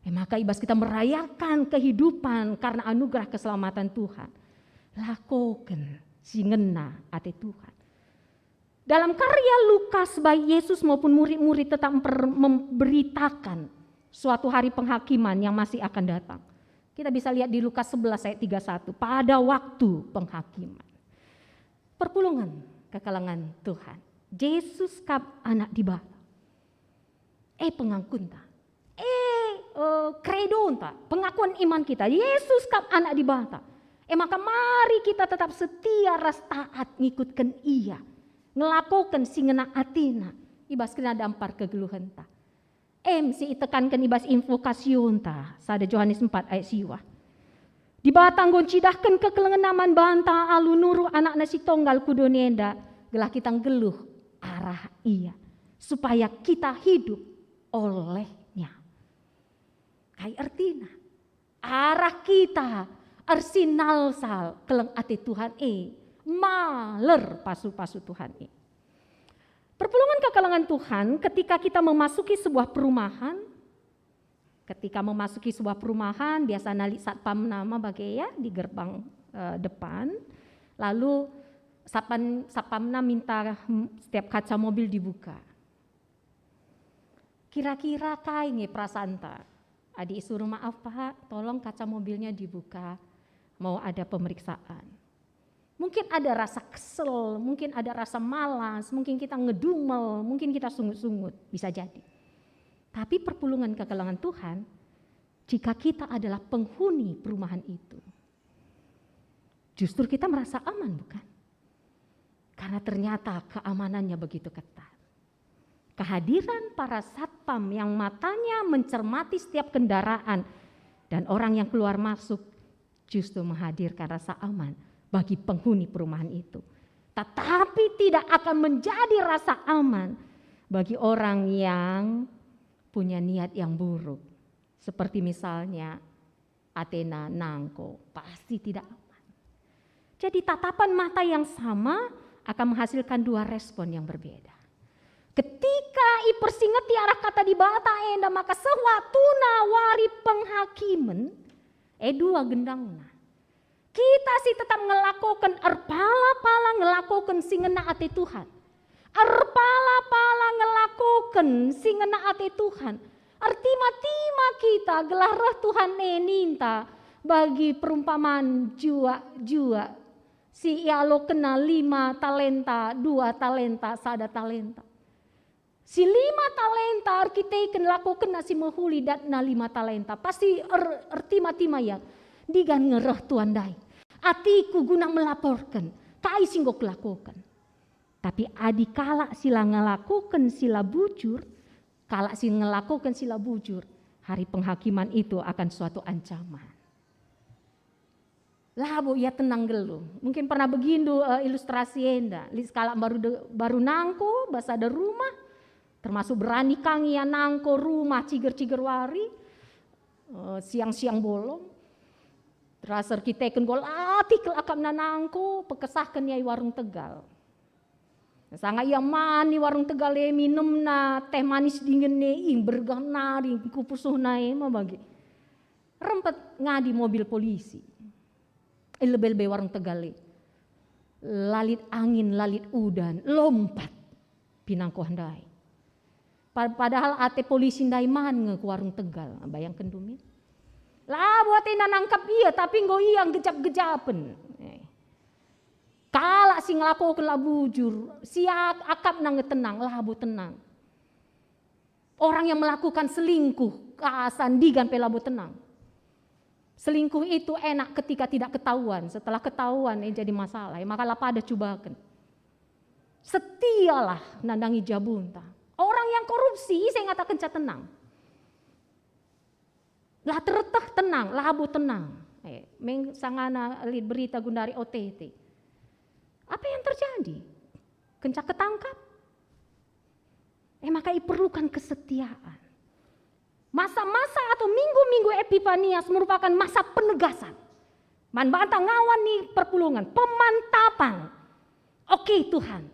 E maka i bas kita merayakan kehidupan karena anugerah keselamatan Tuhan, lakoken si ngena ate Tuhan. Dalam karya Lukas, baik Yesus maupun murid-murid tetap memper-, memberitakan suatu hari penghakiman yang masih akan datang. Kita bisa lihat di Lukas sebelas ayat tiga satu, pada waktu penghakiman. Perpulungen kekelengen Tuhan. Jesus kap Anak Dibata. Eh, pengangkunta. Eh, eh, kredonta, pengakuan iman kita. Yesus kap Anak Dibata. Eh, maka mari kita tetap setia ras taat ngikutken Ia. Ngelakoken si ngena ateNa. I bas kena dampar kegeluhenta. Em si itekanken i bas invokasionta, sada Johanes empat ayat siwah. Dibata enggo ncidahken kekelengenna man banta alu nuruh AnakNa si tonggal ku doni enda, gelah kita nggeluh arah Ia, supaya kita hidup olehNya. Kai ertina? Arah kita ersinalsal keleng ate Tuhan e, maler pasu-pasu Tuhan e. Perpulungen kekelengen Tuhan, ketika kita memasuki sebuah perumahan, ketika memasuki sebuah perumahan, biasa nali satpam nama bage ya di gerbang, eh, depan, lalu satpam, satpamna minta, hmm, setiap kaca mobil dibuka. Kira-kira kai nge perasaanta? Adi isuruh, "Maaf, Pak, tolong kaca mobilnya dibuka, mau ada pemeriksaan." Mungkin ada rasa kesel, mungkin ada rasa malas, mungkin kita ngedumel, mungkin kita sungut-sungut, bisa jadi. Tapi perpulungen kekelengen Tuhan, jika kita adalah penghuni perumahan itu, justru kita merasa aman, bukan? Karena ternyata keamanannya begitu ketat. Kehadiran para satpam yang matanya mencermati setiap kendaraan dan orang yang keluar masuk justru menghadirkan rasa aman bagi penghuni perumahan itu. Tetapi tidak akan menjadi rasa aman bagi orang yang punya niat yang buruk. Seperti misalnya atena nangko, pasti tidak aman. Jadi tatapan mata yang sama akan menghasilkan dua respon yang berbeda. Ketika ipersingeti arah kata Dibata enda, maka seh watuna wari penghakimen, e dua gendangna. Kita si tetap ngelakoken erpala-pala ngelakoken si ngena ate Tuhan. Erpala-pala ngelakoken si ngena ate Tuhan. Ertima-tima kita gelah reh Tuhan e ninta bagi perumpaman juak-juak si ialokenna lima talenta, dua talenta, sada talenta. Si lima talenta erkiteken lakokenna si mehuli datna lima talenta. Pasti er-, ertima-tima ia, "Ndigan nge reh tuan ndai? Atiku guna melaporken kai si enggo kulakoken." Tapi adi kalak si la ngelakoken si la bujur, kalak si ngelakoken si la bujur, hari penghakiman itu akan suatu ancaman. Labo ia tenang nggeluh. Mungkin pernah begindu, eh, ilustrasi enda. Lit sekalak baru de-, baru nangko, bas sada rumah, termasuk berani kang ia nangko rumah ciger-ciger wari, eh, siang-siang bolong. Terasa erkiteken enggo latih kal akapna nangko, pekesahken ia i warung tegal. Sanga ia man i warung tegal e, minemna teh manis dingen e, ih, mbergah nari ku pusuhna e me bage. Rempet ngadi mobil polisi. I lebe-lebe warung tegal e. La lit angin, la lit udan, lompat pinangko ndai. Pa-, padahal ate polisi ndai man nge ku warung tegal. Bayangken dumi. Labo atena nangkap ia, tapi enggo ia ngejap-gejapen. Eh. Kalak si ngelakoken la bujur, si ak-, akapna nge tenang, labo tenang. Orang yang melakukan selingkuh, asa ndigan pe labo tenang. Selingkuh itu enak ketika tidak ketahuan, setelah ketahuan, eh, jadi masalah, eh, maka la pada cubaken. Setialah nandangi jabunta. Orang yang korupsi, ise ngatakenca tenang? La tereteh tenang, labo tenang. Eh, meng sangana lit berita gundari O T T. Apa yang terjadi? Kenca ketangkap? Eh, maka iperlukan kesetiaan. Masa-masa atau minggu-minggu Epipanias merupakan masa penegasan. Man banta ngawan ni perpulungen, pemantapan. Oke Tuhan,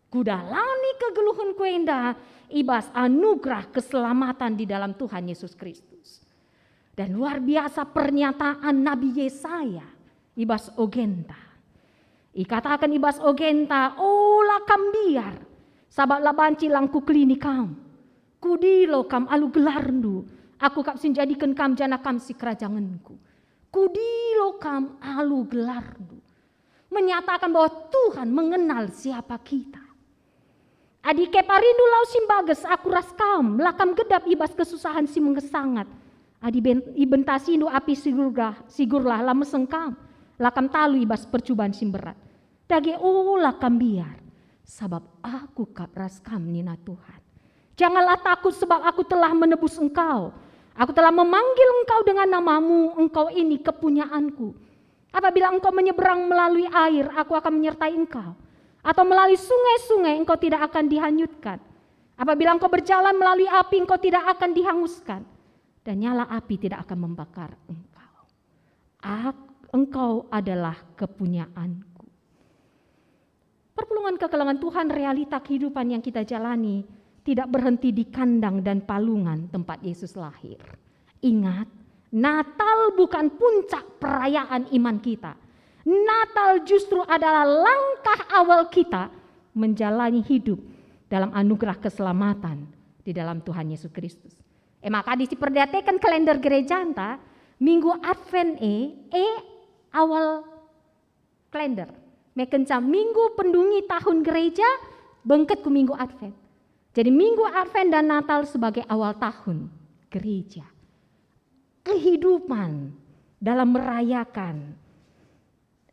kudalani kegeluhenku enda i bas anugerah keselamatan di dalam Tuhan Yesus Kristus. Dan luar biasa pernyataan Nabi Yesaya i bas ogenta. Ikataken i bas ogenta, "Ola kam mbiar, sabap la banci lang kukelini kam. Kudilo kam alu gelarndu, aku kap si njadiken kam janah kam si kerajangenku." Kudilo kam alu gelarndu, menyatakan bahwa Tuhan mengenal siapa kita. Adi keparindu lau si mbages aku ras kam, la kam gedap i bas kesusahan si mengesangat. Adi ben-, ibentasindu api sigurlah, sigurlah la meseng kam, la kam talu i bas percuban si mberat. Dage ola kam mbiar, sabap aku kap ras kam, nina Tuhan. Janganlah takut, sebab aku telah menebus engkau. Aku telah memanggil engkau dengan namamu, engkau ini kepunyaanku. Apabila engkau menyeberang melalui air, aku akan menyertai engkau. Atau melalui sungai-sungai, engkau tidak akan dihanyutkan. Apabila engkau berjalan melalui api, engkau tidak akan dihanguskan. Dan nyala api tidak akan membakar engkau. Ak-, engkau adalah kepunyaanku. Perpulungen kekelengen Tuhan, realita kehidupan yang kita jalani tidak berhenti di kandang dan palungan tempat Yesus lahir. Ingat, Natal bukan puncak perayaan iman kita. Natal justru adalah langkah awal kita menjalani hidup dalam anugerah keselamatan di dalam Tuhan Yesus Kristus. E maka, adi siperdiateken kalender gerejanta, minggu Advent e, e awal kalender. Me kenca minggu pendungi tahun gereja, bengket ku minggu Advent. Jadi, minggu Advent dan Natal sebagai awal tahun gereja. Kehidupan dalam merayakan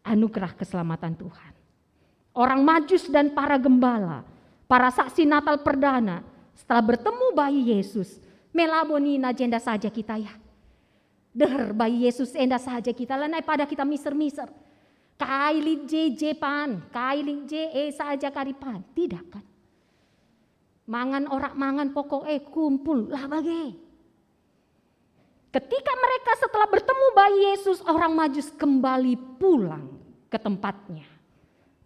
anugerah keselamatan Tuhan. Orang Majus dan para gembala, para saksi Natal perdana, setelah bertemu bayi Yesus, me labo nina, "Jenda saja kita, ya." Deher bayi Yesus enda saja kita, lanai pada kita miser-miser. Kai lit je, je pan, kai lit je, e saja kari pan. Tidak, kan? Mangan orak mangan, pokok e kumpul, lah bage. Ketika mereka setelah bertemu bayi Yesus, orang Majus kembali pulang ke tempatnya.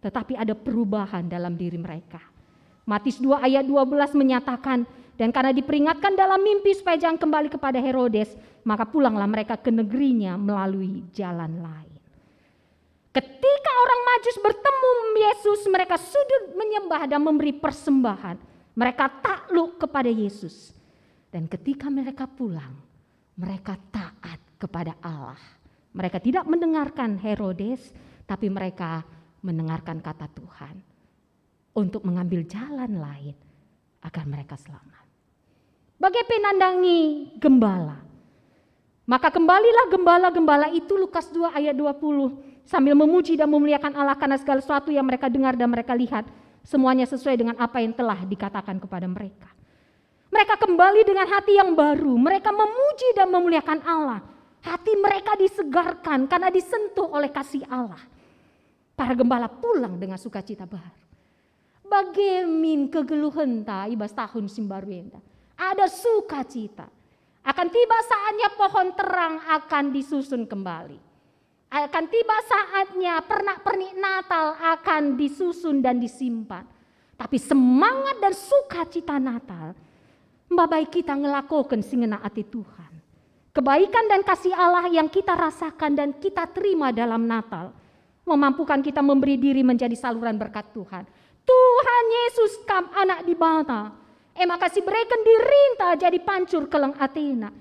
Tetapi ada perubahan dalam diri mereka. Matius dua ayat dua belas menyatakan, "Dan karena diperingatkan dalam mimpi supaya jangan kembali kepada Herodes, maka pulanglah mereka ke negerinya melalui jalan lain." Ketika orang Majus bertemu Yesus, mereka sujud menyembah dan memberi persembahan. Mereka takluk kepada Yesus. Dan ketika mereka pulang, mereka taat kepada Allah. Mereka tidak mendengarkan Herodes, tapi mereka mendengarkan kata Tuhan untuk mengambil jalan lain agar mereka selamat. Bage pe nandangi gembala. Maka kembalilah gembala-gembala itu, Lukas dua ayat dua puluh, sambil memuji dan memuliakan Allah karena segala sesuatu yang mereka dengar dan mereka lihat, semuanya sesuai dengan apa yang telah dikatakan kepada mereka. Mereka kembali dengan hati yang baru, mereka memuji dan memuliakan Allah. Hati mereka disegarkan karena disentuh oleh kasih Allah. Para gembala pulang dengan sukacita baru. Bage min kegeluhenta i bas tahun si mbaru enda. Ada sukacita. Akan tiba saatnya pohon terang akan disusun kembali. Akan tiba saatnya pernak-pernik Natal akan disusun dan disimpan. Tapi semangat dan sukacita Natal mbabai kita ngelakoken si ngena ate Tuhan. Kebaikan dan kasih Allah yang kita rasakan dan kita terima dalam Natal memampukan kita memberi diri menjadi saluran berkat Tuhan. Tuhan Yesus kam Anak Dibata. E maka sibereken dirinta jadi pancur keleng atena.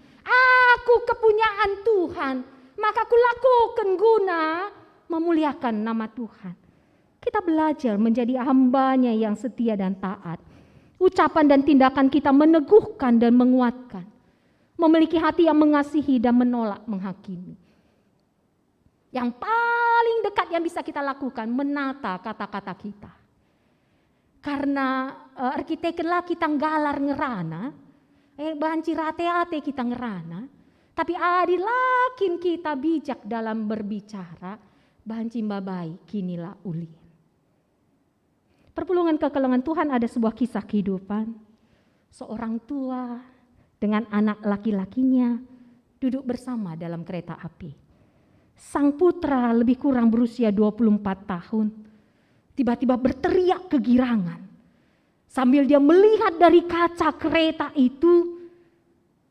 Aku kepunyaan Tuhan, maka kulakoken guna memuliakan nama Tuhan. Kita belajar menjadi hamba-Nya yang setia dan taat. Ucapan dan tindakan kita meneguhkan dan menguatkan. Memiliki hati yang mengasihi dan menolak menghakimi. Yang paling dekat yang bisa kita lakukan, menata kata-kata kita. Karena, eh, erkiteken la kita nggalar ngerana, eh, banci rate-ate kita ngerana, tapi adi la kin kita bijak dalam berbicara, banci mbabai kinila ulin. Perpulungen kekelengen Tuhan, ada sebuah kisah kehidupan. Seorang tua dengan anak laki-lakinya duduk bersama dalam kereta api. Sang putra lebih kurang berusia dua puluh empat tahun, tiba-tiba berteriak kegirangan. Sambil dia melihat dari kaca kereta itu,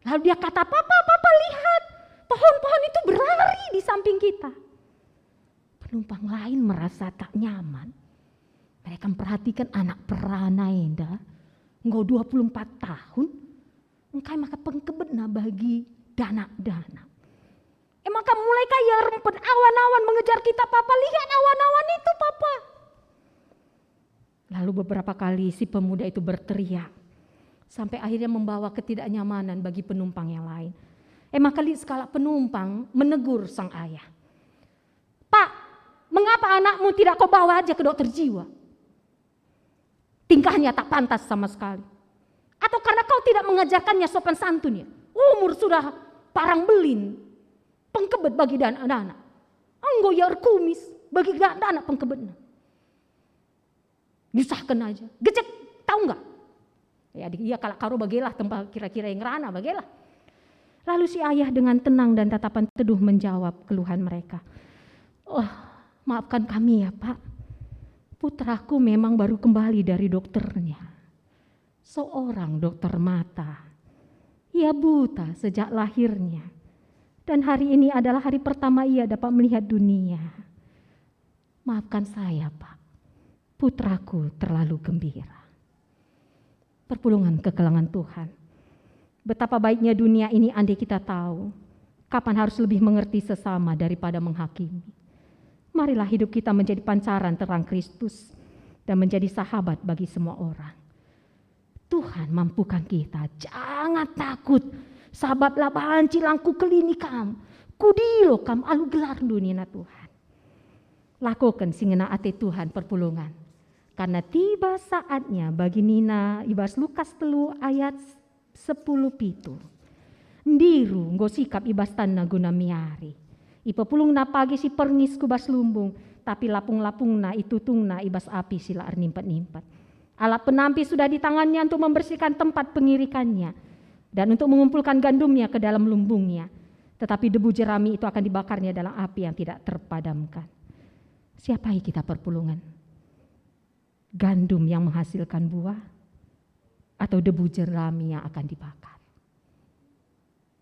lalu dia kata, "Papa, Papa, lihat, pohon-pohon itu berlari di samping kita." Penumpang lain merasa tak nyaman. Mereka memperhatikan anak perana enda, enggo dua puluh empat tahun, engkai maka pengkebetna bagi danak-danak. Maka mulai ka ia rempet, awan-awan mengejar kita, Papa. Lihat awan-awan itu, Papa. Lalu beberapa kali si pemuda itu berteriak, sampai akhirnya membawa ketidaknyamanan bagi penumpang yang lain. E maka lit sekalak penumpang menegur sang ayah, "Pak, mengapa anakmu tidak kau bawa aja ke dokter jiwa? Tingkahnya tak pantas sama sekali. Atau karena kau tidak mengajarkannya sopan santun ya? Umur sudah parang belin, pengkebet bagi anak-anak. Enggo ia erkumis bagi anak-anak pengkebetna." Nyusahken aja. Gejek, tahu nggak? Ya, di, ia kalak Karo bagelah tempat kira-kira yang ngerana bagelah. Lalu si ayah dengan tenang dan tatapan teduh menjawab keluhan mereka. "Oh, maafkan kami ya, Pak. Putraku memang baru kembali dari dokternya. Seorang dokter mata. Ia buta sejak lahirnya. Dan hari ini adalah hari pertama ia dapat melihat dunia. Maafkan saya, Pak. Putraku terlalu gembira." Perpulungan kekelengen Tuhan. Betapa baiknya dunia ini andai kita tahu kapan harus lebih mengerti sesama daripada menghakimi. Marilah hidup kita menjadi pancaran terang Kristus dan menjadi sahabat bagi semua orang. Tuhan mampukan kita, jangan takut, sabap la banci lang kukelini kam. Kudilo kam alu gelarndu, nina Tuhan. Lakoken si ngena ate Tuhan perpulungen. Karena tiba saatnya bagi nina i bas Lukas telu ayat sepuluh pitu. Ndiru enggo sikap i bas tanna guna miari. Ipepulungna pagi si perngis ku bas lumbung, tapi lapung-lapungna itutungna i bas api si la ernimpet-nimpet. Alat penampi sudah di tangannya untuk membersihkan tempat pengirikannya dan untuk mengumpulkan gandumnya ke dalam lumbungnya. Tetapi debu jerami itu akan dibakarnya dalam api yang tidak terpadamkan. Siapai kita perpulungen? Gandum yang menghasilkan buah atau debu jerami yang akan dibakar?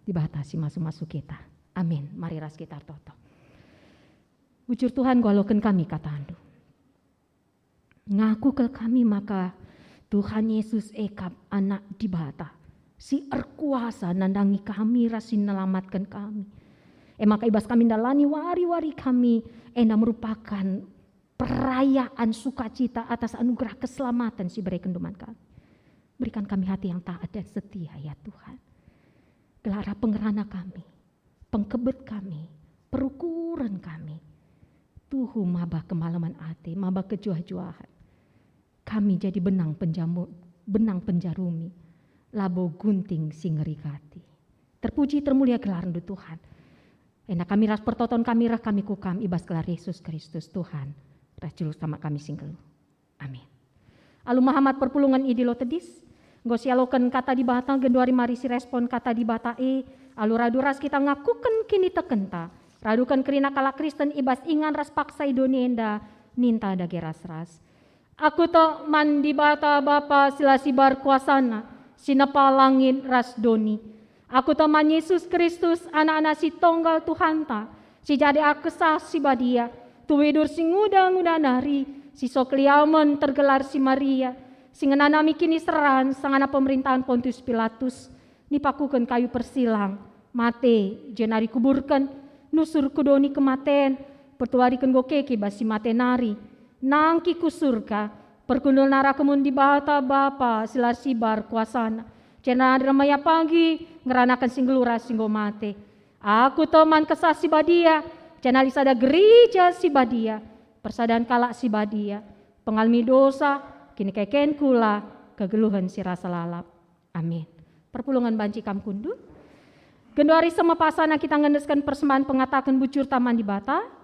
Dibata si masu-masu kita. Amin. Mari ras kita ertoto. Bujur Tuhan, enggo aloken kami katandu. Ngaku kal kami maka Tuhan Yesus e kap Anak Dibata, si erkuasa nandangi kami ras si nelamatken kami. E maka i bas kami ndalani wari-wari kami enda merupakan perayaan sukacita atas anugerah keselamatan si iberekenndu man kami. Berikan kami hati yang taat dan setia, ya Tuhan. Gelah arah pengerana kami, pengkebet kami, perukuren kami. Tuhu maba kemalemen ate, maba kejuah-juahen. Kami jadi benang penjamu-, benang penjarumi, labo gunting si ngerikati. Terpuji, termulia gelarndu, Tuhan. Enda kami ras pertoton kami reh kami ku Kam i bas gelar Yesus Kristus, Tuhan, ras Juru Selamat kami si nggeluh. Amin. Alu mehamat perpulungen i Dilo Tedis, enggo sialoken Kata Dibata, genduari mari sirespon Kata Dibata e, alu radu ras kita ngakuken kinitekenta, raduken kerina kalak Kristen i bas ingan ras paksa i doni enda, ninta dage ras-ras. Aku tek man Dibata Bapa si la sibar kuasana, si nepa langit ras doni. Aku tek man Yesus Kristus, Anakna si tonggal Tuhanta, si jadi Kesah Si Badia, tuwi dur si nguda-nguda nari, si sok liamen tergelar si Maria, si ngenanami kiniseran sangana pemerintahen Pontius Pilatus, nipakuken kayu persilang, mate, jenari kuburken, nusur ku doni kematen, petuariken enggo keke bas si mate nari. Nangkih ku Surga, perkundul naraken mun Dibata Bapa si la sibar kuasana, jenari reh man ia pagi ngeranaken si nggeluh ras si enggo mate. Aku tek man Kesah Si Badia, jenari sada gereja si badia, persadan kalak si badia, pengalemi dosa, kinikeken kula, kegeluhen si rasa lalap. Amin. Perpulungen banci kam kundul. Genduari seh me pasana kita ngendesken persembahen pengataken bujurta man Dibata.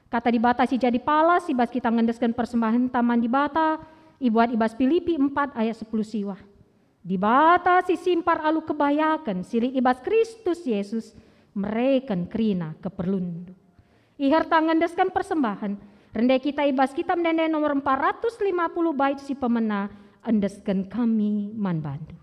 Kata Dibata si jadi pala si bas kita ngendesken persembahenta man Dibata, ibuat i bas Pilipi empat ayat sepuluh siwah. Dibata si simpar alu kebayaken si lit i bas Kristus Yesus mereken kerina keperlunndu. Iherta ngendesken persembahen, rende kita i bas Kitab Ende-enden nomor empat ratus lima puluh bait si pemena, "Endesken kami man bandu."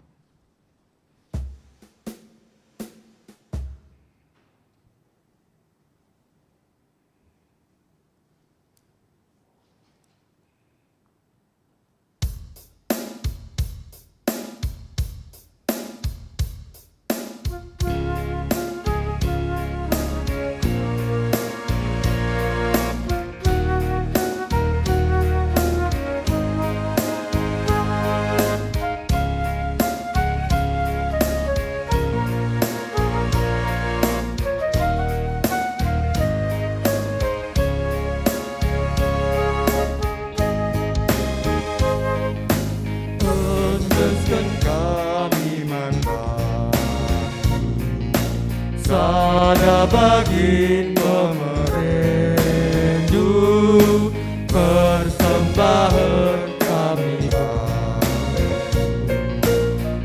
Sada bagin pemerendu, persembahen kami bantu,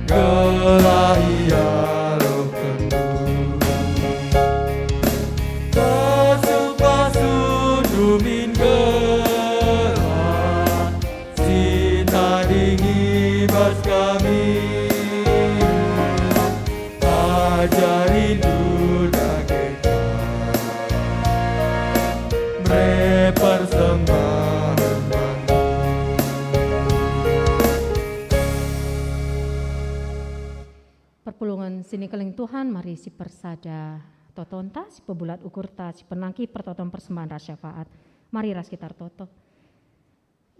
gelah ialokendu. Pasu-pasundu min gelah si tading i bas kami. Ajarindu dage kami, mere persembahen bandu. Perpulungen si nikeleng Tuhan, mari sipersada totonta, sipebulat ukurta, sipenangki pertoton persembahen ras syafaat. Mari ras kita ertoto.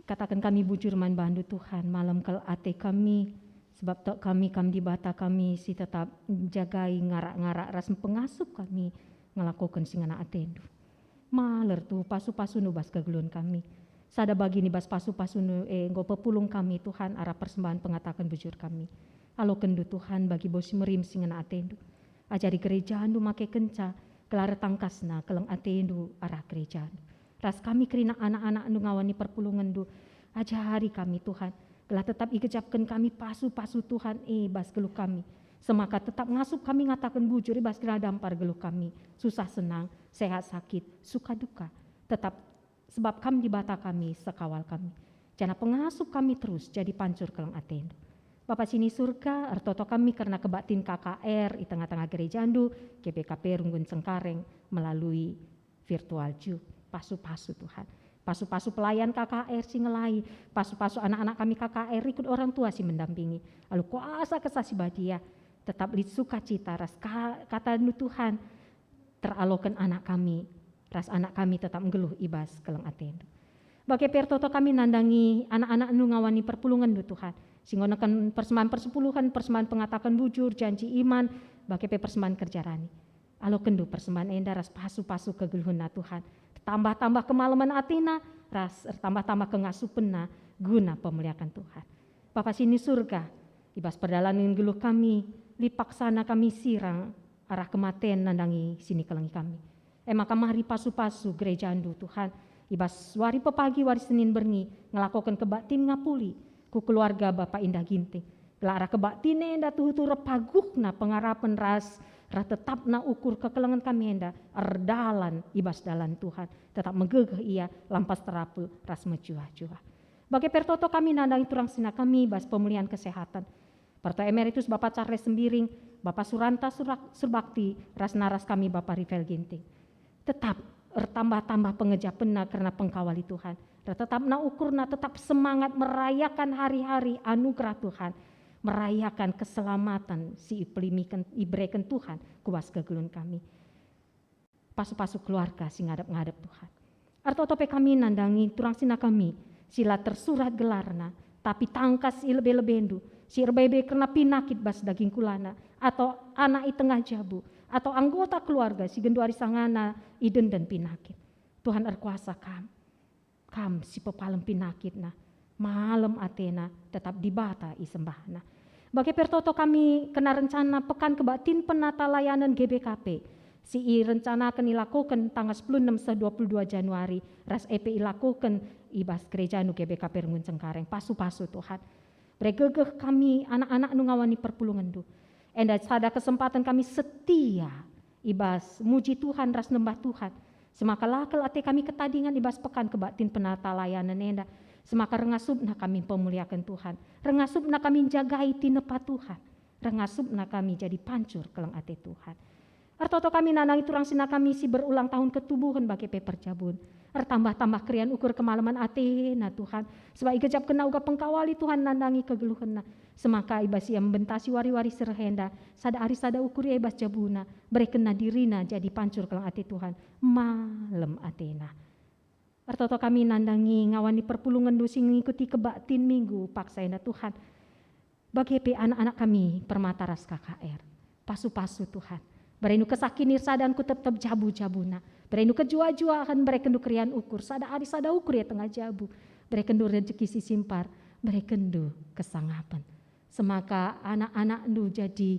Kataken kami bujur man bandu, Tuhan, malem kal ate kami, sebab tek kami Kam Dibata kami si tetap njagai ngarak-ngarak ras mpengasup kami ngelakoken si ngena atendu. Maler tuhu pasu-pasundu bas kegeluhen kami. Sada bagin i bas pasu-pasundu e enggo pepulung kami, Tuhan, arah persembahen pengataken bujur kami. Alokenndu, Tuhan, bagi bos si merim si ngena atendu. Ajari gerejandu make kenca, gelah ertangkasna keleng atendu arah gerejandu. Ras kami kerina anak-anakndu ngawan ni perpulungenndu. Ajari kami, Tuhan, gelah tetap igejapken kami pasu-pasu Tuhan e bas geluh kami. Semaka tetap ngasup kami ngataken bujur i bas gelah dampar geluh kami, susah senang, sehat sakit, suka duka. Tetap sebab Kam Dibata kami, sekawal kami. Janah pengasup kami terus jadi pancur keleng atendu. Bapa si ni Surga, ertoto kami kerna kebaktin K K R i tengah-tengah gerejandu, G B K P Runggun Cengkareng, melalui virtual ju. Pasu-pasu, Tuhan. Pasu-pasu pelayan K K R si ngelai, pasu-pasu anak-anak kami K K R rikut orang tua si mendampingi. Alu kuasa Kesah Si Badia, tetap lit sukacita ras ka-, kataNdu, Tuhan, teraloken anak kami, ras anak kami tetap nggeluh i bas keleng ateNdu. Bage pe ertoto kami nandangi anak-anakNdu ngawan ni perpulungenNdu, Tuhan, si enggo neken persembahen persepuluhen, persembahen pengataken bujur, janji iman, bage pe persembahen kerja rani. AlokenNdu persembahen enda ras pasu-pasu kegeluhenna, Tuhan. Tambah-tambah kemalemen atena ras ertambah-tambah kengasupenna guna pemuliaken Tuhan. Bapa si ni Surga, i bas perdalanen geluh kami, lit paksana kami sirang arah kematen nandangi si nikelengi kami. E maka mari pasu-pasu gerejaNdu, Tuhan, i bas wari pepagi, wari Senin berngi, ngelakoken kebaktin ngapuli ku keluarga Bapa Indah Ginting. Gelah arah kebaktin enda tuhu-tuhu erpaguhna pengarapen ras, ras tetapna ukur kekelengen kami enda erdalan i bas dalan Tuhan. Tetap megegeh ia, lampas terapul ras mejuah-juah. Bage pe ertoto kami nandangi turang senina kami bas pemulihan kesehatan. Pertua Emeritus Bapa Charles Sembiring, Bapa Suranta Surak-, Surbakti, ras naras kami Bapa Rivel Ginting. Tetap ertambah-tambah pengejapenna kerna pengkawali Tuhan. Tetapna ukurna tetap semangat merayakan hari-hari anugerah Tuhan, merayakan keselamatan si ipelimiken, ibereken Tuhan ku bas kegeluhen kami. Pasu-pasu keluarga si ngadep-ngadep Tuhan. Ertoto pe kami nandangi turang senina kami, si la tersurat gelarna, tapi tangkas i lebe-lebendu, si erbebe kerna pinakit bas daging kulana, atau anak i tengah jabu, atau anggota keluarga si genduari sangana idenden pinakit. Tuhan erkuasa Kam. Kam si pepalem pinakitna, malem atena, tetap Dibata isembahna. Bage pe ertoto kami kerna rencana Pekan Kebaktin Penatalayanen G B K P, si irencanaken ilakoken tanggal sepuluh enem seh dua puluh dua Januari, ras e pe ilakoken i bas gerejaNdu G B K P Runggun Cengkareng. Pasu-pasu, Tuhan. Bere gegeh kami anak-anakNdu ngawan ni perpulungenNdu. Enda sada kesempaten kami setia i bas muji Tuhan ras nembah Tuhan. Semaka la kal ate kami ketadingen i bas Pekan Kebaktin Penatalayanen enda. Semaka rengasupna kami mpemuliaken Tuhan. Rengasupna kami njagai tinepa Tuhan. Rengasupna kami jadi pancur keleng ate Tuhan. Ertoto kami nandangi turang senina kami si berulang tahun ketubuhen bage pe perjabun. Ertambah-tambah keriahen ukur kemalemen atena, Tuhan. Sebab igejapkenna uga pengkawali Tuhan nandangi kegeluhenna. Semaka i bas ia mbentasi wari-wari si reh enda, sada ari sada ukur ia i bas jabuna, berekenna dirina jadi pancur keleng ate Tuhan, malem atena. Ertoto kami nandangi ngawan ni perpulungenNdu si ngikuti kebaktin Minggu paksa enda, Tuhan. Bage pe anak-anak kami Permata ras K K R. Pasu-pasu, Tuhan. BereNdu kesah kinirsadan ku tep-tep jabu-jabuna. BereNdu kejuah-juahen, berekenNdu keriahen ukur, sada ari sada ukur ia tengah jabu. BerekenNdu rejeki si simpar, berekenNdu kesangapen. Semaka anak-anakNdu jadi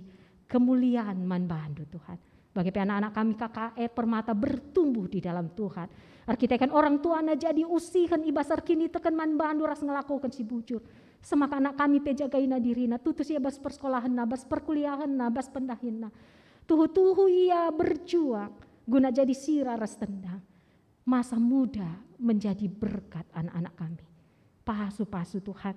kemulian man bandu, Tuhan. Bage pe anak-anak kami K K R Permata bertumbuh di dalam Tuhan. Erkiteken orang tuana jadi usihen i bas erkiniteken man bandu ras ngelakoken si bujur. Semaka anak kami pe jagaina dirina, tutus ia bas persekolahenna, bas perkuliahenna, bas pendahinna. Tuhu-tuhu ia berjuang guna jadi sira ras tendang. Masa muda menjadi berkat anak-anak kami. Pasu-pasu Tuhan,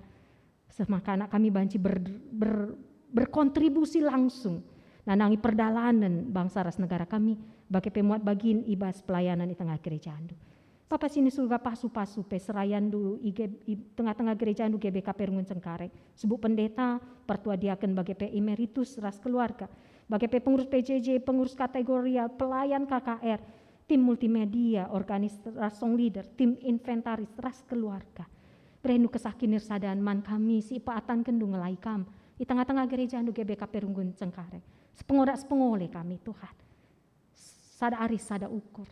semaka anak kami banci ber-, ber-, berkontribusi langsung nandangi perdalanen bangsa ras negara kami, bage pe muat bagin i bas pelayanan i tengah gerejandu. Bapa si ni Surga, pasu-pasu pe serayandu i ge-, i tengah-tengah gerejandu G B K P Runggun Cengkareng, subuk pendeta, pertua diaken bage pe emeritus ras keluarga, bage pe pengurus P J J, pengurus kategorial, pelayan K K R, tim multimedia, organis ras song leader, tim inventaris ras keluarga. Berendu kesah kinirsadan man kami si ipeatankenndu ngelai kam i tengah-tengah gerejandu G B K P Runggun Cengkareng. Sepengoda sepengole kami, Tuhan. Sada arih sada ukur.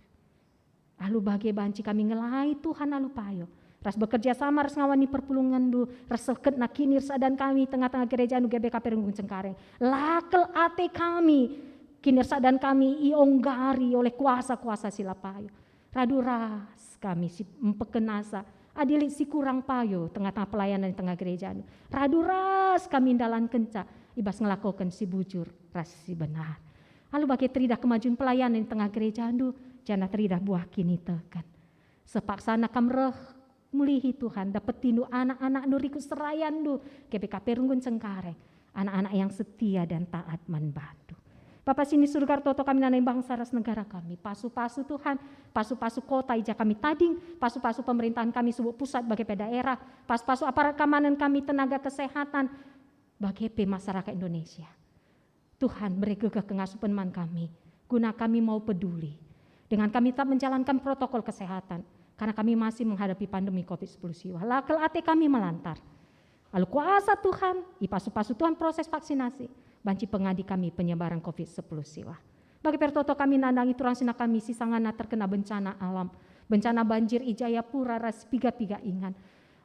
Alu bage banci kami ngelai Tuhan alu payo, ras bekerja sama ras ngawani perpulungenndu, ras seketna kinirsadan kami tengah-tengah gerejandu G B K P Runggun Cengkareng. La kel ate kami, kinirsadan kami ionggari oleh kuasa-kuasa si la payo. Radu ras kami si mpekenasa, adi lit si kurang payo tengah-tengah pelayanan tengah gerejandu. Radu ras kami ndalankenca i bas ngelakoken si bujur ras si benar. Alu bage teridah kemajun pelayanan i tengah gerejandu, janah teridah buah kiniteken. Sepaksana kam reh mulihi Tuhan, dapetindu anak-anakndu rikut serayandu, G B K P Runggun Cengkareng, anak-anak yang setia dan taat man bandu. Bapa si ni Surga, ertoto kami nandangi bangsa ras negara kami. Pasu-pasu Tuhan, pasu-pasu kota i ja kami tading, pasu-pasu pemerintahan kami subuk pusat bage pe daerah, pasu-pasu aparat keamanan kami, tenaga kesehatan, bage pe masyarakat Indonesia. Tuhan, bere gegeh kengasupen man kami, guna kami mau peduli, dengan kami tetap menjalankan protokol kesehatan, karena kami masih menghadapi pandemi covid sepuluh siwah. La kel ate kami melantar. Alu kuasa Tuhan, ipasu-pasu Tuhan proses vaksinasi, banci pengadi kami penyebaran covid sepuluh siwah. Bage pe ertoto kami nandangi turang senina kami si sangana terkena bencana alam, bencana banjir i Jayapura ras piga-piga ingan.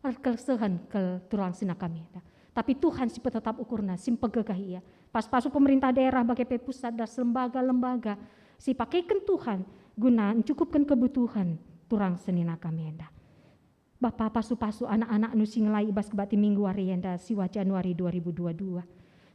Erkelehen kel turang senina kami enda. Tapi Tuhan si petetap ukurna, si mpegegah ia. Pasu-pasu pemerintah daerah bage pe pusat ras lembaga-lembaga si pakeken Tuhan guna ncukupken kebutuhan turang senina kami enda. Bapa, pasu-pasu anak-anakNdu si ngelai i bas kebakti Minggu wari enda siwah Januari dua ribu dua dua.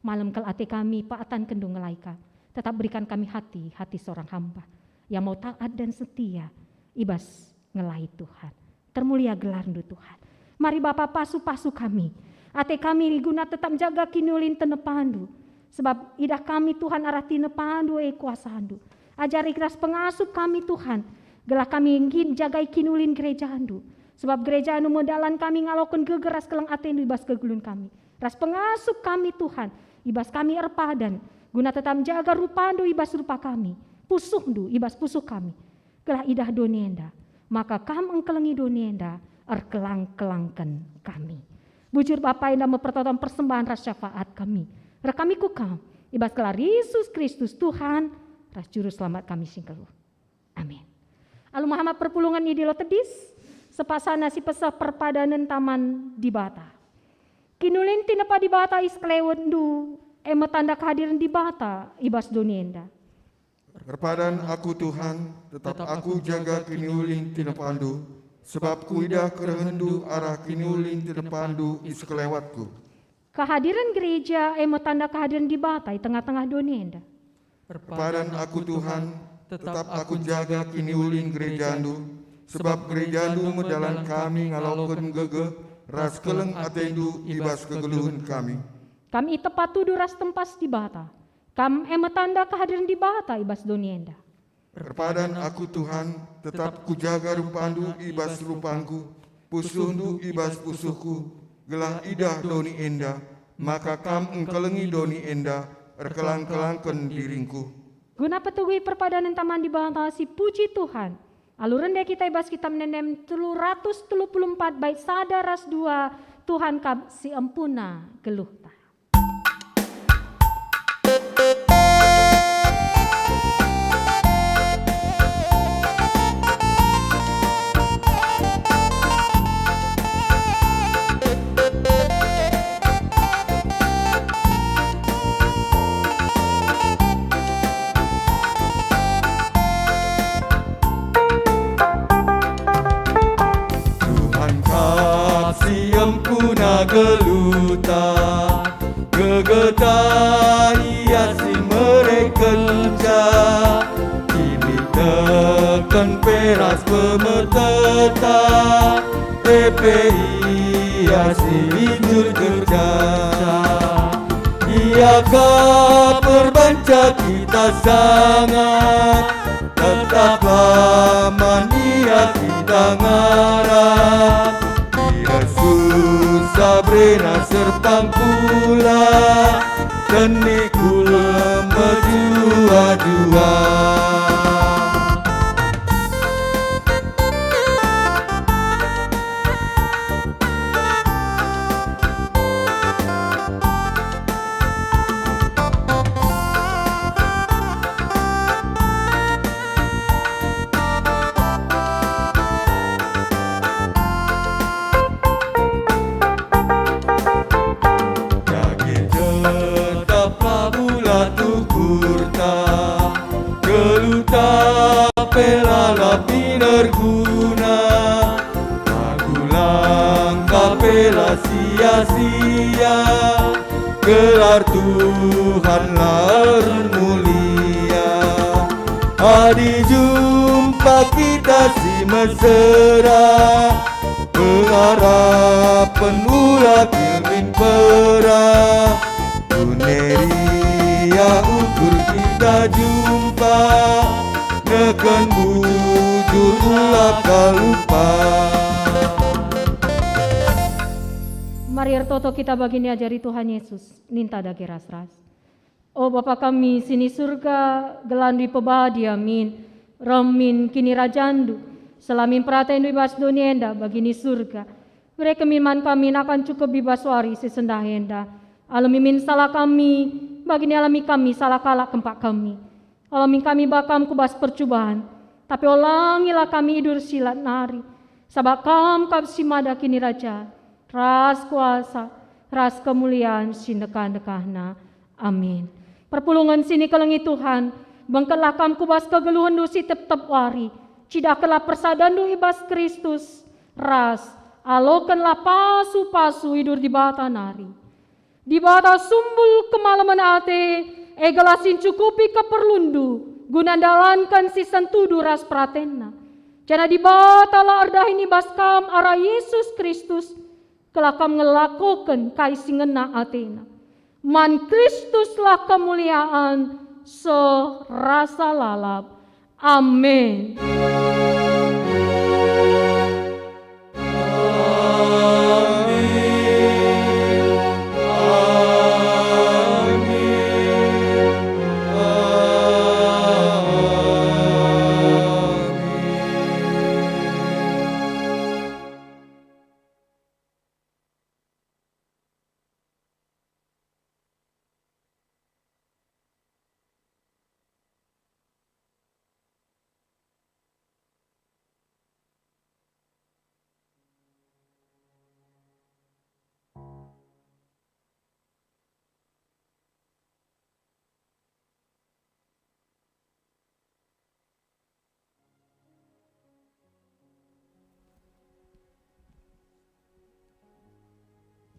Malem kel ate kami peatankenndu ngelai ka. Tetap berikan kami hati, hati seorang hamba yang mau taat dan setia i bas ngelai Tuhan. Termulia gelarNdu, Tuhan. Mari Bapa, pasu-pasu kami. Ate kami guna tetap njaga kiniulin tinepaNdu. Sebab idah kami, Tuhan, arah tinepaNdu, e kuasaNdu. Ajari ras pengasup kami, Tuhan, gelah kami nggit njagai kiniulin gerejaNdu. Sebab gerejaNdu me dalan kami ngaloken geger ras keleng ateNdu i bas kegeluhen kami. Ras pengasup kami, Tuhan, i bas kami erpadan, guna tetap njaga rupaNdu i bas rupa kami, pusuhNdu i bas pusuh kami. Gelah idah doni enda, maka Kam engkelengi doni enda, erkelang-kelangken kami. Bujur Bapa, enda me pertoton persembahen ras syafaat kami. Reh kami ku Kam, i bas gelar Yesus Kristus, Tuhan ras Juru Selamat kami si nggeluh. Amin. Alu mahama perpulungen i Dilo Tedis, sepaksana si peseh perpadanen Taman Dibata. Kiniulin tinepa Dibata i sekelewetndu, e me tanda kehadiren Dibata i bas doni enda. Erpadan aku, Tuhan, tetap aku jaga kiniulin tinepaNdu, sebab kuidah kerehenNdu arah kiniulin tinepaNdu i sekelewetku. Kehadiren gereja e me tanda kehadiren Dibata i tengah-tengah doni enda. Erpadan aku, Tuhan, tetap aku jaga kiniulin gerejaNdu, sebab gerejaNdu me dalan kami ngaloken gegeh ras keleng ateNdu i bas kegeluhen kami. Kam itepa tudu ras tempas Dibata. Kam e me tanda kehadiren Dibata i bas doni enda. Erpadan aku, Tuhan, tetap kujaga rupaNdu i bas rupangku, pusuhNdu i bas pusuhku, gelah idah doni enda, maka Kam engkelengi doni enda, erkelang-kelangken diringku. Guna peteguhi perpadanen Taman Dibata si puji Tuhan, alu rende kita i bas Kitab Ende-enden telu ratus telu puluh empat bait sada ras dua, Tuhan kap si empuna geluhta. ras pemeteta, e pe ia si injur kerjata. Ia ka perbanca kita sanga, tetaplah man ia kita ngarap. I Yesus sabrena serpang pula, tendis kula mejua-jua. Dage tetaplah bulat ukurta, geluhta pe lalap erguna, lagu langkah pe la sia-sia, gelar Tuhan la ermulia. Adi jumpa kita si mesera, pengarapen ula kimin pera. Tuneria ukur kita jumpa, neken bujur ula ka lupa. Mari ertoto kita bagi niajari Tuhan Yesus, ninta dage ras-ras. O Bapa kami si ni Surga, gelarNdu ipebadia min, reh min kinirajanNdu, seh min peratenNdu i bas doni enda bagi ni Surga. Bereken min man kami nakan cukup i bas wari si sendah enda. Alemi min salah kami, bagi ni alemi kami salah kalak kempak kami. Ola min kami bakam ku bas percuban, tapi olangilah kami idur si lit nari, sabap Kam kap si mada kinirajan, ras kuasa, ras kemulian si ndekah-ndekahna. Amin. Perpulungen si nikelengi Tuhan, bengketlah kam ku bas kegeluhenNdu si tep-tep wari, cidahkenlah persadanNdu i bas Kristus, ras alokenlah pasu-pasu idur Dibata nari. Dibata sumbul kemalemen ate, e gelah si ncukupi keperlunndu, guna ndalanken si sentudu ras peratenNa. Janah Dibata la erdahin i bas kam arah Yesus Kristus, gelah kam ngelakoken kai si ngena ateNa. Man Kristuslah kemuliaan seh rasa lalap. Amin.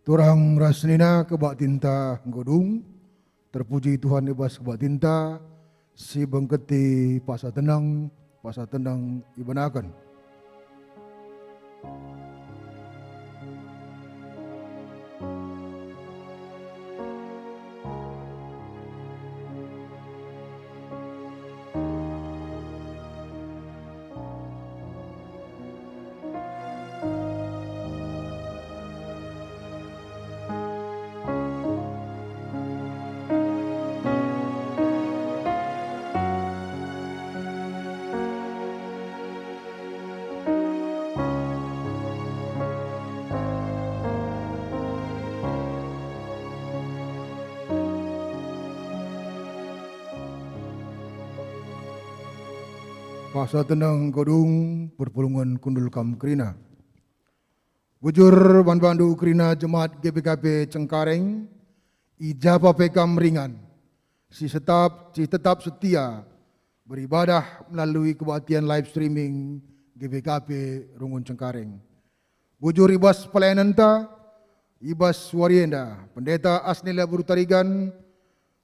Turang ras senina kebaktinta enggo dung, terpuji Tuhan i bas kebaktinta, si bengketi paksa teneng, paksa teneng ibenaken. Paksa teneng enggo dung, perpulungen kundul kam kerina. Bujur man bandu kerina jemaat G B K P Cengkareng, i ja pe kam ringan, si setap, si tetap setia beribadah melalui kebaktian live streaming G B K P Rungun Cengkareng. Bujur i bas pelayanenta, i bas wari enda, Pendeta Asnila Beru Tarigan,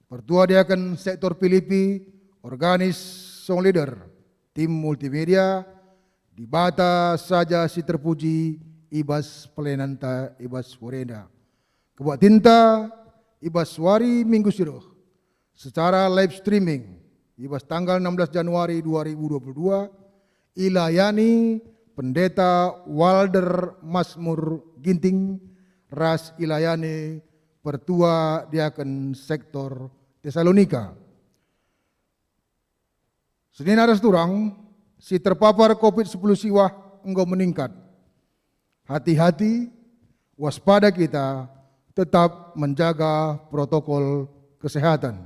Pertua Diaken Sektor Pilipi, organis, song leader, tim multimedia, Dibata saja si terpuji i bas pelayananta i bas wari enda. Kebaktinta i bas wari Minggu si reh secara live streaming i bas tanggal enam belas Januari dua ribu dua puluh dua ilayani Pendeta Walder Masmur Ginting ras ilayani Pertua Diaken Sektor Tesalonika. Senina ras turang, si terpapar covid sepuluh siwah enggo meningkat. Hati-hati, waspada kita, tetap menjaga protokol kesehatan.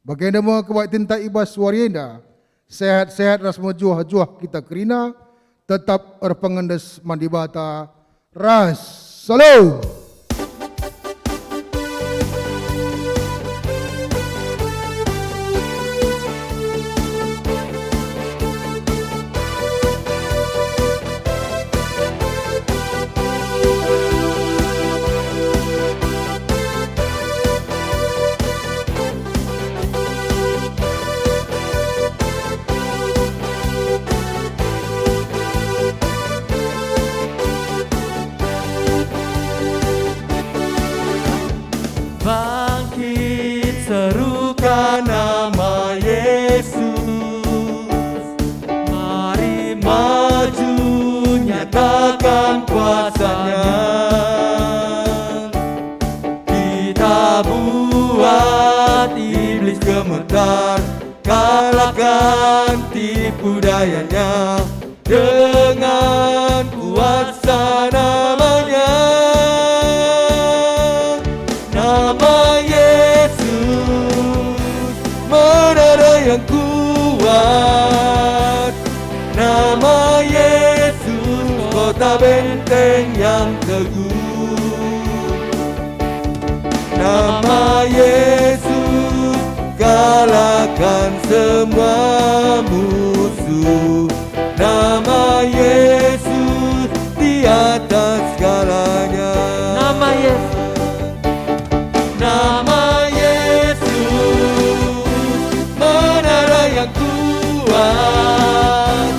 Bagenda me kebaktinta i bas wari enda, sehat-sehat ras mejuah-juah kita kerina, tetap erpengendes man Dibata, ras selalu. Bangkit, serukan nama Yesus. Mari maju, nyatakan kuasa-Nya. Kita buat iblis gemetar, kalahkan tipu dayanya dengan kuasa nama-Nya. Nama Yesus, menara yang kuat. Nama Yesus, kota benteng yang teguh. Nama Yesus, kalahkan semua musuh. Nama Yesus di atas segalanya. Nama Yesus. Nama Yesus, menara yang kuat.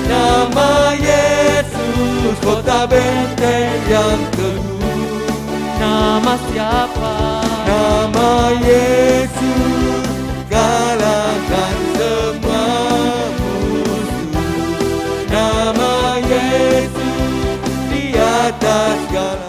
Nama Yesus, kota benteng yang teguh. Nama siapa? Nama Yesus, kalahkan semua musuh. Nama Yesus di atas segala